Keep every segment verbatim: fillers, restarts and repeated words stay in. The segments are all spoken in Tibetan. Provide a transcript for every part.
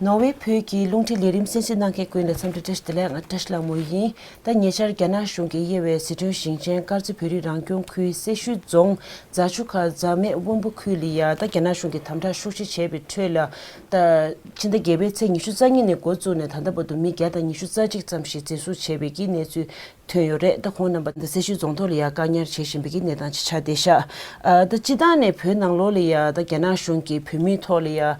ནོར་ཝེ་བོད་ཀྱི་རླུང་འཕྲིན་ལས་རིམ་གསན་གཟིགས་གནང་མཁན་ཀུན་ལ་འཚམས་འདྲི་བཀྲ་ཤིས་བདེ་ལེགས། ང་བཀྲ་ཤིས་ལྷ་མོ་ཡིན། ད་ཉེ་ཆར་རྒྱ་ནག་གཞུང་གིས་དབྱེ་བའི་ཟི་ཁྲོན་ཞིང་ཆེན་དཀར་མཛེས་བོད་རིགས་རང་སྐྱོང་ཁུལ་སེར་ཤུལ་རྫོང་རྫ་ཆུ་ཁ་རྫ་སྨད་དབོན་པོ་ཁུལ་ལ་ཡ་ད་རྒྱ་ནག་གཞུང་གིས་དམ་དྲག་ཤུགས་ཆེ་བྱས་པའི་ཁྲོད་ལ། ད་ཕྱི་ཟླ་བརྒྱད་པའི་ཚེས་ཉི་ཤུ་རྩ་གཉིས་ནས་འགོ་བཙུགས་ནས་ད་ལྟ་བར་དུ་མི་བརྒྱ་དང་ཉི་ཤུ་རྩ་གཅིག་ཙམ་ཞིག་འཛིན་བཟུང་བྱས་པའི་གི་གནས་ཚུལ་ཐོན་ཡོད་རེད། ད་ཁོང་རྣམ་པ་འདི་སེར་ཤུལ་རྫོང་ཐོག་ལ་ཡ་བཀག་ཉར་བྱེད་བཞིན་པའི་གི་གནས་སྟངས་ཅིག་ཆགས་བསྡད་ཤག་ཨ་ད་སྤྱི་བཏང་ནས་བོད་ནང་ལོགས་ལ་ཡ་ད་རྒྱ་ནག་གཞུང་གིས་བོད་མིའི་ཐོག་ལ་ཡ་ཨ་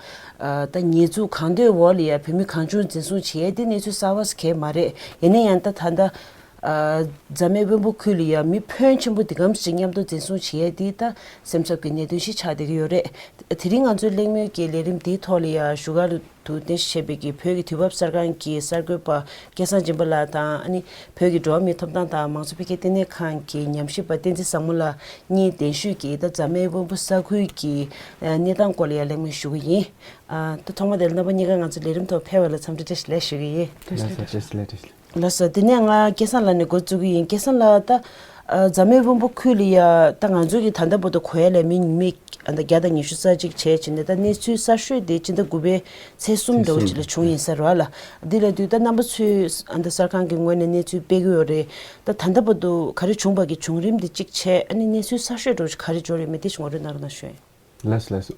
ད་ཉེས་འཛུགས་གང་འདོད་འོག་ལ་ཡ་བོད་མི་གང་བྱུང་འཛིན་བཟུང་བྱེད་ཡས་དེ་གནས་ཚུལ་གསར་བ་ཞིག་གང་ཡང་མ་རེད། ཡིན་ན་ཡང་ད་ད་ལྟ་ཨ་རྫ་སྨད་དབོན་པོ་ཁུལ་ལ་ཡ་མི་ཕོན་ཆེན་པོ་འདི་གམ་ཞིག་མཉམ་དུ་འཛིན་བཟུང་བྱེད་ཡས་དེ་ད་སེམས་འཚབ་ཀྱི་གནད་དོན་ཞིག་ཆགས་བསྡད་ཀྱི་ཡོད་རེད། དེ་རིང་ང་ཚོའི་གླེང་མོལ་གྱི་ལས་རིམ་འདིའི་ཐོག་ལ་ཡ་བཞུགས་སྒར་དུ་རྟེན་གཞི་བྱས་པའི་གི་བོད་ཀྱི་དུས་བབ་གསར་ཁང་གི་གསར་འགོད་པ་སྐལ་བཟང་སྦྱིན་པ་ལགས་དང་། ཨ་ནི་བོད་ཀྱི་འགྲོ་བ་མིའི་ཐོབ་ཐང་དང་མང་གཙོ་འཕེལ་རྒྱས་ལྟེ་གནས་ཁང་གི་ཉམས་ཞིབ་པ་བསྟན་འཛིན་བཟང་མོ་ལགས་གཉིས་གདན་ཞུས་ཀྱིས་ད་རྫ་སྨད་དབོན་པོ་ས་ཁུལ་གྱི་གནས་སྟངས་སྐོར་ལ་ཡང་གླེང་མོལ་ཞུ་གི་ཡིན། ཨ་ད་ཐོག་མ་དེ་ལ་རྣམ་པ་གཉིས་ཀ་ང་ཚོ་ལས་རིམ་ཐོག་ཕེབས་པ་ལ་འཚམས་འདྲི་བཀྲ་ཤིས་བདེ་ལེགས་ཞུ་གི་ཡིན། ལགས་སོ། བཀྲ་ཤིས་བདེ་ལེགས། བཀྲ་ཤིས་བདེ་ལེགས། ལགས་སོ། དེ་ནས་ང་སྐལ་བཟང་ལགས་ནས་འགོ་བཙུགས་ཀྱི་ཡིན། སྐལ་བཟང་ལགས། ད་ཨ་རྫ་སྨད་དབོན་པོ་ཁུལ་ལ་ཡ་ད་ང་ཚོ་གི་ད་ལྟ་བར་དུ་གོ་ཡ་ལས་མི་ཉི་མ་ཨ་ད་བརྒྱ་དང་ཉི་ཤུ་རྩ་གཅིག་བྱས་བྱས་ནས་ད་གནས་ཚུལ་གསར་ཤོས་དེ་སྤྱི་ཟླ་དགུ་པའི་ཚེས་གསུམ་འདྲ་བོ་ཅིག་ལ་བྱུང་ཡིན་ས་རེད་བ་ལ། འདི་ལ་དུས་ད་རྣམ་པ་ཚོས་ཨ་ད་གསར་ཁང་གི་ངོས་ནས་གནས་ཚུལ་སྤེལ་གྱི་ཡོད་རེད། ད་ད་ལྟ་བར་དུ་ག་རེ་བྱུང་བ་གི་བྱུང་རིམ་དེ་གཅིག་བྱས། ཨ་ནི་གནས་ཚུལ་གསར་ཤོས་འདྲ་བོ་ཅིག་ག་རེ་འབྱོར་ཡོད་མེད་དེ་ཞིག་ངོ་སྤྲོད་གནང་རོགས་གནང་ཞུ་ཡིན། ལགས་སོ། ལགས་སོ།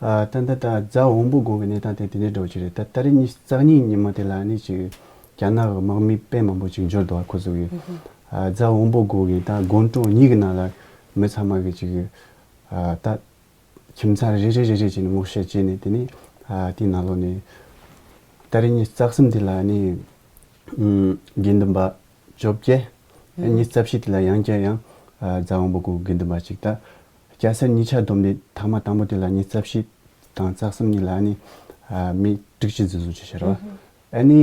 ཨ་ད་ད་ད་རྫ་དབོན་པོ་དགོན་གྱི་གནས་སྟངས་དེ་དེ་འདྲའི་འདྲ་བོ་ཅིག་རེད། ད་ད་རེས་ཉི་ཤུ་རྩ་གཉིས་ཉིན་མོ་དེ་ལ་ནི་ཅིག་རྒྱ་ནག་གི་དམག་མི་དཔེ་མང་པོ་ཅིག་འབྱོར་འདུག་བ། ཁོ་ཚོ་གི་ཨ་རྫ་དབོན་པོ་དགོན་གྱི་ད་དགོན་གྲོང་གཉིས་ཀྱི་ནང་ལ་མི་ཚང་མ་གི་ཅིག་ཨ་ད་ཁྱིམ་ཚང་རེ་རེ་རེ་རེ་བྱས་ནས་ངོ་ཤེས་བྱས་ནས། དེ་ནས་ཨ་དེའི་ནང་ལོགས་ནས་ད་རེས་ཉི་ཤུ་རྩ་གསུམ་དེ་ལ་ནི་ཨུམ་དགེ་འདུན་པ་བཅོ་བརྒྱད། ཨུམ་ཉི་ཤུ་རྩ་བཞི་དེ་ལ་ཡང་བསྐྱར་ཡང་ཨ་རྫ་དབོན་པོ་དགོན་དགེ་འདུན་པ་གཅིག་ད། སྐྱ་སེར་གཉིས་ཆ་བསྡོམས་ཏེ་ཐེངས་མ་དང་པོ་དེ་ལ་ཉི་ཤུ་རྩ་བཞི་དང་རྩ་གསུམ་གཉིས་ལ་ནི་ཨ་མི་དྲུག་ཅུ་འཛིན་བཟུང་བྱས་ཤག་ར། ཨ་ནི་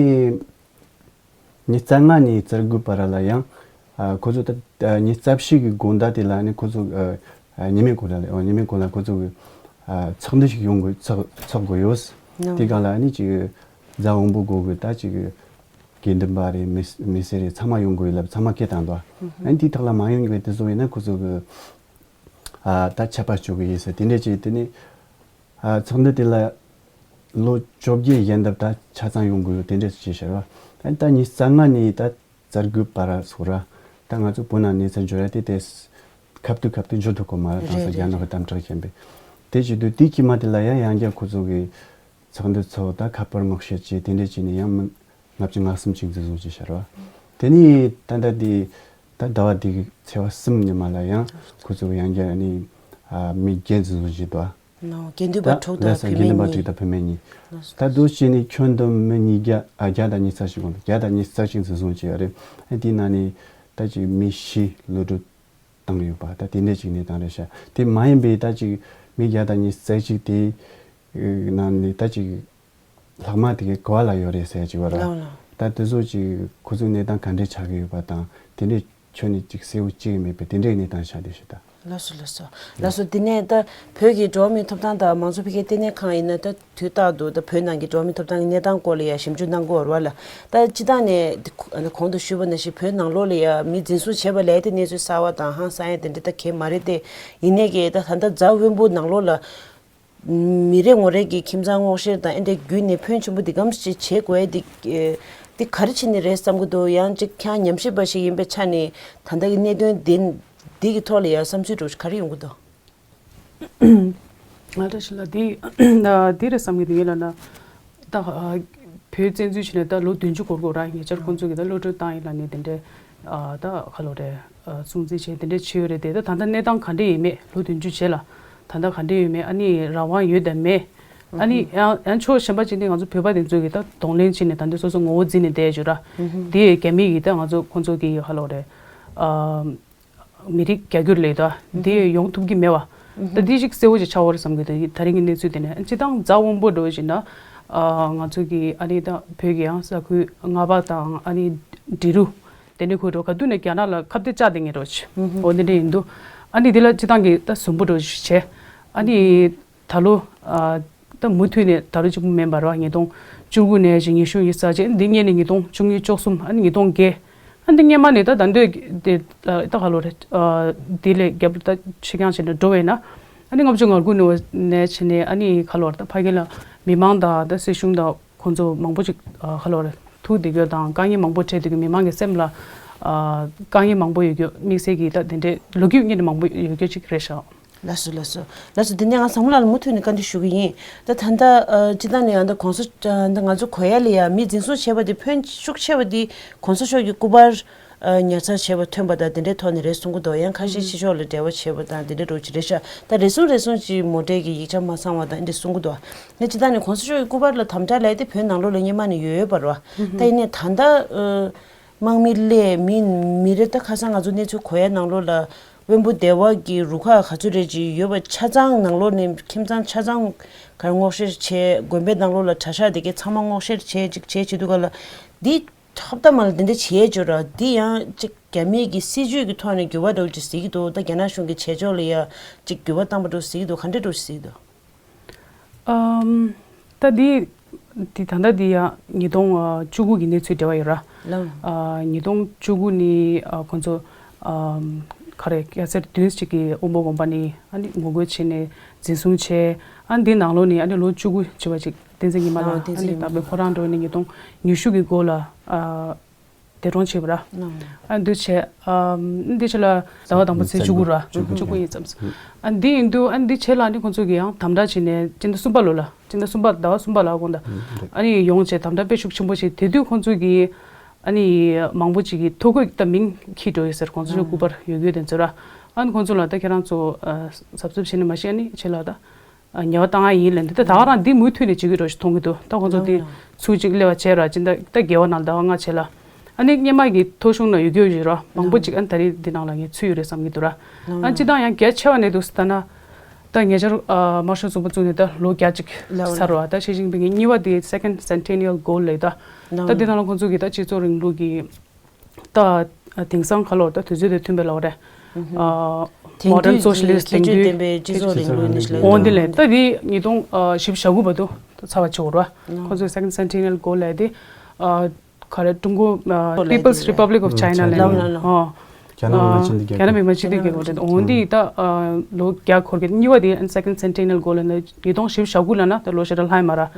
ཉི་ཤུ་རྩ་ལྔ་ནས་རྩ་དགུ་བར་ལ་ཡང་ཨ་ཁོ་ཚོ་ད་ཨ་ཉི་ཤུ་རྩ་བཞི་གི་དགོང་ཟླ་དེ་ལ་ནི་ཁོ་ཚོ་ཨ་ཨ་ཉི་མའི་གུང་ལ་ཨོ་ཉི་མའི་གུང་ལ་ཁོ་ཚོ་གི་ཨ་ཚོགས་འདུ་ཞིག་ཡོང་དགོས། ཚོགས་ཚོགས་དགོས་ཡོད། དེ་སྒང་ལ་ནི་ཅིག་རྫ་དབོན་པོ་དགོན་གྱི་ད་ཅིག་དགེ་འདུན་པ་རེད། མི་མི་སེར་རེད། ཚང་མ་ཡོང་དགོས་ལབ་ཚང་མ་སྐད་བཏང་འདུག་ཨ་ནི་དེའི་ཐོག་ལ་མ་ཡོང་མཁན་དེ་ཚོ་ཡིན་ན་ཁོ་ཚོ་གི་ཨ་ད་ཆད་པ་གཅོད་གི་ཡིན་ཟེར་དེ་འདྲས་བྱས། དེ་ནས་ཨ་ཚོགས་འདུ་དེ་ལ་ལོ་བཅོ་བརྒྱད་གཞན་དག་ད་ཆ་ཚང་ཡོང་དགོས་ཡོད་དེ་འདྲས་བྱས་ཤར་བ། ཨ་ནི་ད་ཉི་ཤུ་རྩ་ལྔ་ནས་ད་རྩ་དགུ་བར་སོགས་ར། ད་ང་ཚོ་བོད་ནང་གནས་ཚུལ་འབྱོར་ཡ་དེ་དེ་ཁ་ཐུག་ཁ་ཐུག་འབྱོར་ཐུབ་ཀྱི་མ་རེད། དེང་སང་རྒྱ་ནག་གི་དམ་དྲག་ཆེན་པོས། དེ་བྱེད་དུས་དེའི་དཀྱིལ་མ་དེ་ལ་ཡང་ཡང་བསྐྱར་ཁོ་ཚོ་གི་ཚོགས་འདུ་ཚོགས། ད་ཁ་པར་ངོ་ཤེས་བྱས་དེ་འདྲས་བྱས་ནས་ཡང་མི་ལྔ་བཅུ་ང་གསུམ་ཅིག་འཛིན་བཟུང་བྱས་ཤར་བ། དེ་ནས་ད་ལྟ་དེ་ད་ཟླ་བ་འདི་གི་ཚེས་པ་གསུམ་ཉི་མ་ལ་ཡང་ཁོ་ཚོ་གི་ཡང་བསྐྱར་ནི་ཨ་མི་བརྒྱད་འཛིན་བཟུང་བྱས་འདུག་ནོ། དགེ་འདུན་པ་ད་དྲུག་དང་ལགས་སོ། བུད་དགེ་འདུན་པ་མེད་དྲུག་གཉིས། དང་བུད་མེད་གཉིས། ལགས་སོ། ད་དུ་བྱས་ནས་ཁྱོན་བསྡོམས་མི་ཉིས་བརྒྱ་ཨ་བརྒྱ་དང་ཉི་ཤུ་རྩ་གཅིག་གོང་དུ་བརྒྱ་དང་ཉི་ཤུ་རྩ་གཅིག་འཛིན་བཟུང་བྱས་ཡོད་རེད། ཨ་དེའི་ནང་ནས་ད་ཅིག་མི་བཞི་གློད་གྲོལ་བཏང་ཡོད་པ། ད་དེ་འདྲས་ཅིག་གནས་སྟངས་རེད་ཤག་དེ་མ་ཡིན་པའི་ད་ཅིག་མི་བརྒྱ་དང་ཉི་ཤུ་རྩ་གཅིག་དེའི་ནང་ནས་ད་ཅིག་ལྷག་མ་དེ་གའི་ག་བ་ལ་ཡོད་རེད་ཟེར་ཅིག་བ་ར། ལགས་ལགས། ད་དེ་ཚོ་ཅིག་ཁོ་ཚོའི་གནས་སྟངས་ག་འདྲས་ཆགས་ཀྱི་ཡོད་པ་དང་དེ་འདྲས་ཁྱོན་ནས་ཅིག་གསལ་བོ་ཅིག་མེད་པའི་དེ་འདྲའི་གནས་སྟངས་ཆགས་བསྡད་ཤག་ད། ལགས་སོ། ལགས་སོ། ལགས་སོ། དེ་ནས་ད་བོད་ཀྱི་འགྲོ་བ་མིའི་ཐོབ་ཐང་དང་མང་གཙོ་འཕེལ་རྒྱས་ལྟེ་གནས་ཁང་ཡིན་ན་ད་དུས་རྟག་ཏུ་ད་བོད་ནང་གི་འགྲོ་བ་མིའི་ཐོབ་ཐང་གི་གནས་སྟངས་སྐོར་ལ་ཡང་ཞིབ་འཇུག་གནང་གི་ཡོད་རེད་བ་ལ། ད་སྤྱིར་བཏང་ནས་དེ་གོང་དུ་ཞུས་པ་ནང་བཞིན་བོད་ནང་ལོགས་ལ་ཡང་མི་འཛིན་བཟུང་བྱས་པ་ལས་དེ་གནས་ཚུལ་གསར་བ་དང་ཧང་སང་ཡ་དེ་འདྲ་ད་གང་ཡང་མ་རེད་དེ། ཡིན་ནའི་གི་ད་ད་ལྟ་རྫ་དབོན་པོ་ནང་ལོགས་ལ་མི་རེ་ངོ་རེ་གི་ཁྱིམ་ཚང་སྔོག་བཤེར་དང་ཨེ་འདྲ་བརྒྱུད་ནས་ཕོན་ཆེན་པོ་འདི་གམ་ཞིག་བྱེད་དགོས་ཡ་འདི་འདི་ག་རེ་བྱས་ནས་རེད་བསམ་གི་འདུག་ཡང་ཅིག་ཁྱེད་རང་ཉམས་ཞིབ་པ་ཞིག་ཡིན་པའི་ཆ་ནས་ད་ལྟ་གི་གནད་དོན་འདི་འདི་གི་ཐོག་ལ་ཡང་བསམ་ཚུལ་འདྲ་བོ་ཞིག་ག་རེ་ཡོང་གི་འདུག་ང་བཀྲ་ཤིས་ལགས་འདི་འདི་རེད་བསམ་གི་འདུག་ངས་ལབ་ན་ད་བོད་བཙན་འཛུལ་བྱས་ནས་ད་ལོ་བདུན་ཅུ་འགོར་གི་རེད། ཉེ་ཆར་ཁོང་ཚོ་གིས་ད་གློད་གྲོལ་བཏང་ཡིན་ལབ་ནས་དེ་འདྲའི་ད་ག་ལབ་རེད། སྲུང་བརྩི་བྱས་དེ་འདྲ་བྱས་ཡོད་རེད་དེ། ད་ད་ལྟ་གནས་སྟངས་ག་འདྲ་ཡིན་མེད་ལོ་བདུན་ཅུ་རྗེས་ལ་ད་ལྟ་ག་འདྲ་ཡོད་མེད། ཨ་ནི་རང་དབང་ཡོད་དམ་མེད། ཨ་ནི་ཡང་ཡང་ཕྱོགས་གཞན་པ་ཅིག་ནས་ང་ཚོ་བོད་པ་དེ་ཚོ་གིས་ད་གདོང་ལེན་བྱས་ནས་ད་འདི་སོ་སོ་ངོ་བོ་འཛིན་ནས་བསྡད་ཡོད་ར། དེ་རྒྱ་མི་གིས་ད་ང་ཚོ་ཁོང་ཚོ་གི་ག་ལབ་རེད། མི་རིགས་རྒྱ་སྒྱུར་ལས་ད་དེ་ཡོང་ཐུབ་ཀྱི་མེད་བ། ད་དེ་ཞིག་གསལ་བོ་ཞིག་ཆགས་ཡོད་རེད་བསམ་གི་འདུག་ད་རིང་གི་གནས་ཚུལ་དེ་ནས་སྤྱིར་བཏང་རྫ་དབོན་པོ་འདྲ་བོ་ཞིག་ན་ང་ཚོ་གི་ཨ་ནི་ད་བོད་ཀྱི་ཡང་ས་ཁུལ་རྔ་པ་དང་ཨ་ནི་འབྲི་རུ། དེ་འདྲའི་ཁུལ་འགྲོ་ག་དུས་ནས་རྒྱ་ནག་ལ་ཁ་གཏད་བཅག་བསྡད་མཁན་འདྲ་བོ་ཅིག་འོ་དེ་འདྲ་ཡིན་འདུག་ཨ་ནི་དེ་ལ་སྤྱིར་བཏང་གི་ད་ཟུམ་པོ་འདྲ་བོ་ཞིག་བྱས། ཨ་ནི་ད་ལོ་ད་མུ་མཐུད་ནས་ད་ལོ་གཅིག་པུ་མིན་པ་རེད་བ། ཉིས་སྟོང་བཅུ་དགུ་ནས་བཞིན་ཉི་ཤུ་ཉི་ཤུ་རྩ་གཅིག་འདི་སྔོན་ནས་ཉིས་སྟོང་བཅུ་གཉིས་བཅུ་གསུམ་ཨ་ནི་ཉིས་སྟོང་བརྒྱད། ཨ་འདི་སྔོན་མ་ནས་ད་ད་འདོད་དེ་ད་ག་ལབ་རེད། དེ་ལས་རྒྱབ་ད་ཕྱི་རྐྱང་བྱས་ནས་འགྲོ་བས་ན། ཨ་ནི་ལྔ་བཅུ་ང་དགུ་ནས་བྱས་ནས་ཨ་ནི་ག་ལབ་རེད། ད་ཕ་གི་ལ་ མི་མང་དང་ད་སྲིད་གཞུང་དང་ཁོང་ཚོ་མང་པོ་ཅིག་ཨ་ཁ་ལོ་རེ་ཐུག་བསྡད་རྒྱུ་དང་དཀའ་ངལ་མང་པོ་འཕྲད་བསྡད་རྒྱུ། མི་མང་གི་སེམས་ལ་ཨ་དཀའ་ངལ་མང་པོ་ཡོད་རྒྱུ། དམིགས་བསལ་གྱི་ད་དེ་འདྲའི་ལོ་རྒྱུས་དངོས་གནས་མང་པོ་ཡོད་རྒྱུ་ཅིག་རེད་ཤག་ལགས་སོ་ལགས་སོ། ལགས་སོ། དེ་ནས་ང་ཚང་མ་ལ་མུ་མཐུད་ནས་བཀའ་འདྲི་ཞུ་གི་ཡིན། ད་ད་ལྟ་ཨ་སྤྱི་བཏང་ནས་ཡང་ད་གོང་ས་ཨ་ད་ང་ཚོ་གོ་ཡ་ལ་ཡ་མི་འཛིན་བཟུང་བྱས་པ་དེ་ཕོན་ཤུགས་ཆེ་བ་དེ་གོང་ས་མཆོག་གི་སྐུ་པར་ཨ་ཉར་ཚགས་བྱས་པ་ཐོན་པ་དང་དེ་འདྲའི་ཐོག་ནས་རེད་གསུང་གི་འདུག་ཡང་ཁ་ཤས་ཕྱི་ཕྱོགས་ལ་འབྲེལ་བ་བྱས་པ་དང་དེ་འདྲའི་འགྲོ་གི་རེད་ཤག་ད་རེ་ཟུང་རེ་ཟུང་ཅིག་མོ་ཊའི་གི་ཡིག་ཆ་མ་ཚང་བ་དང་འདི་འདྲ་གསུང་གི་འདུག་ངས་སྤྱི་བཏང་ནས་གོང་ས་མཆོག་གི་སྐུ་པར་ལ་དམ་དྲག་ལབ་ཡ་དེ་བོད་ནང་ལོགས་ལ་སྔོན་མ་ནས་ཡོད་ཡོད་པ་རེད་བ། ད་ཡིན་ནའི་ད་ལྟ་ཨ། དམག་མི་སླེབས་མི་མི་རེ་ད་ཁ་སང་ང་ཚོ་གནས་ཚུལ་གོ་ཡ་ནང་ལོགས་ལ་དབོན་པོ་སྡེ་བ་གི་རུ་ཁག་ག་ཚོད་རེ་ཅིག་ཡོད་པ་ཆ་ཚང་ནང་ལོགས་ནས་ཁྱིམ་ཚང་ཆ་ཚང་གར་སྔོག་བཤེར་བྱས། དགོན་པའི་ནང་ལོགས་ལ་གྲྭ་ཤག་དེ་གའི་ཚང་མ་སྔོག་བཤེར་བྱས་ཅིག་བྱས་བྱེད་དུས་ག་ལ་འདི་ཧབ་ཏ་མ་ལ་འདི་འདྲ་བྱས་བྱོས་ར། འདི་ཡང་ཅིག་རྒྱ་མིའི་གི་སྲིད་ཇུས་ཀྱི་ཐོག་ནས་འགྱུར་བ་འགྲོ་ཅིག་ཟེར་གྱི་འདུག་ད་རྒྱ་ནག་གཞུང་གི་བྱེད་ཕྱོགས་ལ་ཡ་ཅིག་འགྱུར་བ་བཏང་པ་འགྲོ་ཟེར་གྱི་འདུག་ག་འདྲ་འགྲོ་ཟེར་གྱི་འདུག་ཨམ། ད་འདི་འདི་ད་ལྟ་འདི་ཡང་ཉིས་སྟོང་བཅུ་དགུ་གི་གནས་ཚུལ་འབྲེལ་བ་ཡོད་ར། ལགས། ཨ་ཉིས་སྟོང་བཅུ་དགུ་ནི་ཨ་ཁོང་ཚོ་ཨམ་ག་རེ་སྐྱ་སེར་བདུན་ཅིག་གིས་དབོན་པོ་དགོན་པ་ནས་ཨ་ནི་ངོ་རྒོལ་བྱས་ནས་འཛིན་བཟུང་བྱས། ཨ་འདི་ནང་ལོགས་ནས་ཨ་ནི་ལོ་བཅུ་དགུ་བྱས་པ་ཅིག་བསྟན་འཛིན་ཉི་མ་ལགས། ཨ་བསྟན་འཛིན་ཨ་ནི་ཉི་མ་ད་དཔེ་ཁོ་རང་འགྲོ་ནས་ཉིས་སྟོང་ཉི་ཤུ་གི་འགོ་ལ་ཨ། འདས་གྲོངས་བྱས་པ་ར། ཨ་འདུ་བྱས་ཨམ་འདི་བྱས་ལ་ཟླ་བ་དང་པོ་ཚེས་བཅུ་དགུ་ར། བཅུ་དགུ་ཡིན་ཙམ། ཨ་འདི་ཡིན་དུས་ཨ་འདི་བྱས་ལ་ནི་ཁོང་ཚོ་གིས་ཡང་དམ་དྲག་བྱས་ནས་སྤྱི་ཟླ་གསུམ་པ་ལོ་ལ་སྤྱི་ཟླ་གསུམ་པ་ཟླ་བ་གསུམ་པ་ལ་དགོངས་དག་ཨ་ནི་ཡོང་བྱས་དམ་དྲག་དཔེ་ཤུགས་ཆེན་པོ་བྱས། དེ་དུས་ཁོང་ཚོ་གིས་ཨ་ནི་མང་པོ་ཅིག་གིས་ཐོ་འགོད་ད་མིང་འཁྱེར་འགྲོ་ཡོད་ཟེར། ཁོང་ཚོ་ལ་སྐུ་པར་ཡོད་ཡོད་དེ་ཚོ་ར། ཨ་ནི་ཁོང་ཚོ་ལ་ད་ཁྱེད་རང་ཚོ་གཟབ་གཟབ་བྱས་ནས་མ་བྱས་ཨ་ནི་བྱས་ལ་ད། ཉེས་པ་བཏང་ཡ་ཡིན་ལབ་འདི་ད་ད་ག་རང་འདི་མུ་མཐུད་ནས་བྱེད་ཀྱི་འགྲོ་ཞིག་མཐོང་གི་འདུག་ད་ཁོང་ཚོ་འདི་ཚུར་གཅིག་སླེབས་པ་བྱས་ར་ཅི་འདྲ་ད་རྒྱལ་བ་ནང་ཟླ་བ་ལྔ་བྱས་ལ། ཨ་ནི་སྔོན་མ་གི་ཐོ་གཞུང་ནང་ཡོད་རྒྱུ་ཡོད་ར། མང་པོ་ཅིག་ཨ་ནི་ད་རེས་འདི་ནང་ལ་ངས་ཚུད་ཡོད་རེད་བསམ་གྱི་འདུག་ར། ཨ་ནི་སྤྱི་བཏང་ཡང་གལ་ཆེ་བ་ནས་འདུག་ཟེར་ད་ན། ད་ཉེ་ཆར་དམར་ཤོག་ཚོགས་པ་བཙུགས་ནས་ད་ལོ་བརྒྱ་ཅིག་ཚར་བ། ད་ཞི་ཅིན་ཕིང་གི་གཉིས་པ་དེ་Second Centennial Goal་ལབ་ད། ད་འདི་ནང་ལ་ཁོང་ཚོ་གི་ད་སྤྱི་ཚོགས་རིང་ལུགས་ཀྱི། ད་དེང་སང་ཁ་ལོ་ད་དུས་ཚོད་དེ་མཐུན་པའི་ལོ་རེད། Modern Socialist་དེང་དུས་ཁྱད་ཆོས་ལྡན་པའི་སྤྱི་ཚོགས་རིང་ལུགས་ནི་ཞིག་ལ་འོ་འདི་ལས་ད་འདི་ཉིས་སྟོང་བཞི་བཅུ་ཞེ་དགུ་བར་དུ་ཚར་བ་ཆོག་ར། ཁོ་ཚོའི་Second Centennial Goal་ལས་དེ་ག་རེ་ཀྲུང་གོ་People's Republic of China་ལས་ནི་རྒྱ་ནག་མི་དམངས་སྤྱི་མཐུན་རྒྱལ་ཁབ་རྒྱ་ནག་མི་དམངས་སྤྱི་མཐུན་རྒྱལ་ཁབ་རེད། འོ་འདི་ད་ལོ་བརྒྱ་འཁོར་གི་གཉིས་པ་དེ་Second Centennial Goal་ལས་ནི་ཉིས་སྟོང་བཞི་བཅུ་ཞེ་དགུ་ལ་ན་ད་ལོ་ཞེ་དྲག་ལྷག་ཡོད་མ་ར།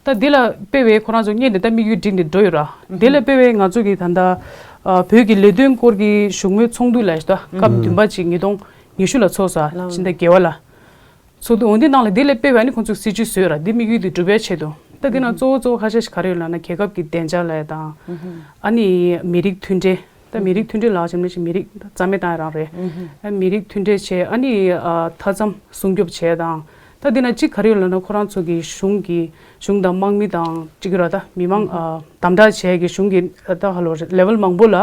ད་འདི་ལ་དཔེ་བའི་ཁོ་རང་ཚོ་བརྙན་དེ་ད་དམིགས་ཡུལ་བསྒྲིགས་ནས་འགྲོ་ཡོད་ར། འདི་ལ་དཔེ་བའི་ང་ཚོ་གི་ད་ལྟ་ཨ་བོད་ཀྱི་ལས་དོན་སྐོར་གྱི་བཞུགས་མོལ་ཚོགས་འདུ་ལ་ད་སྐབས་བདུན་པ་ཅིག་ཉིས་སྟོང་ཉི་ཤུ་ལ་ཚོགས་ས་ཕྱི་ཟླ་བརྒྱད་པ་ལ་ཚོགས་འདུ། འོ་འདི་ནང་ལ་འདི་ལ་དཔེ་བའི་ཨ་ནི་ཁོང་ཚོས་སྲིད་ཇུས་བཟོས་ར། འདི་དམིགས་ཡུལ་དེ་འགྲུབ་ཡ་ཆེད་དུ་ད་འདི་ནང་གཙོ་བོ་གཙོ་བོ་ཁ་ཤས་ཤིག་ག་རེ་ཡོད་ལབ་ན་རྒྱལ་ཁབ་ཀྱི་བདེ་འཇགས་ལ་དང་ཨ་ནི་མི་རིགས་མཐུན་སྒྲིལ། ད་མི་རིགས་མཐུན་སྒྲིལ་ལ་བྱས་ན་ཅིག་མི་རིགས་རྩ་མེད་བཏང་ཡ་རང་རེད། ཨ་མི་རིགས་མཐུན་སྒྲིལ་བྱས་ཨ་ནི་ཨ་མཐའ་མཚམས་སྲུང་སྐྱོབ་བྱས་དང་། ད་འདི་ན་གཅིག་ག་རེ་ཡོད་ལབ་ན་ཁོ་རང་ཚོ་གི་གཞུང་གི་གཞུང་དང་དམག་མི་དང་གཅིག་ར་ད་མི་མང་ཨ་དམ་དྲག་བྱས་ཀྱི་གཞུང་གི་ད་ཧ་ལོ་ལེ་ཝལ་མང་པོ་ལ་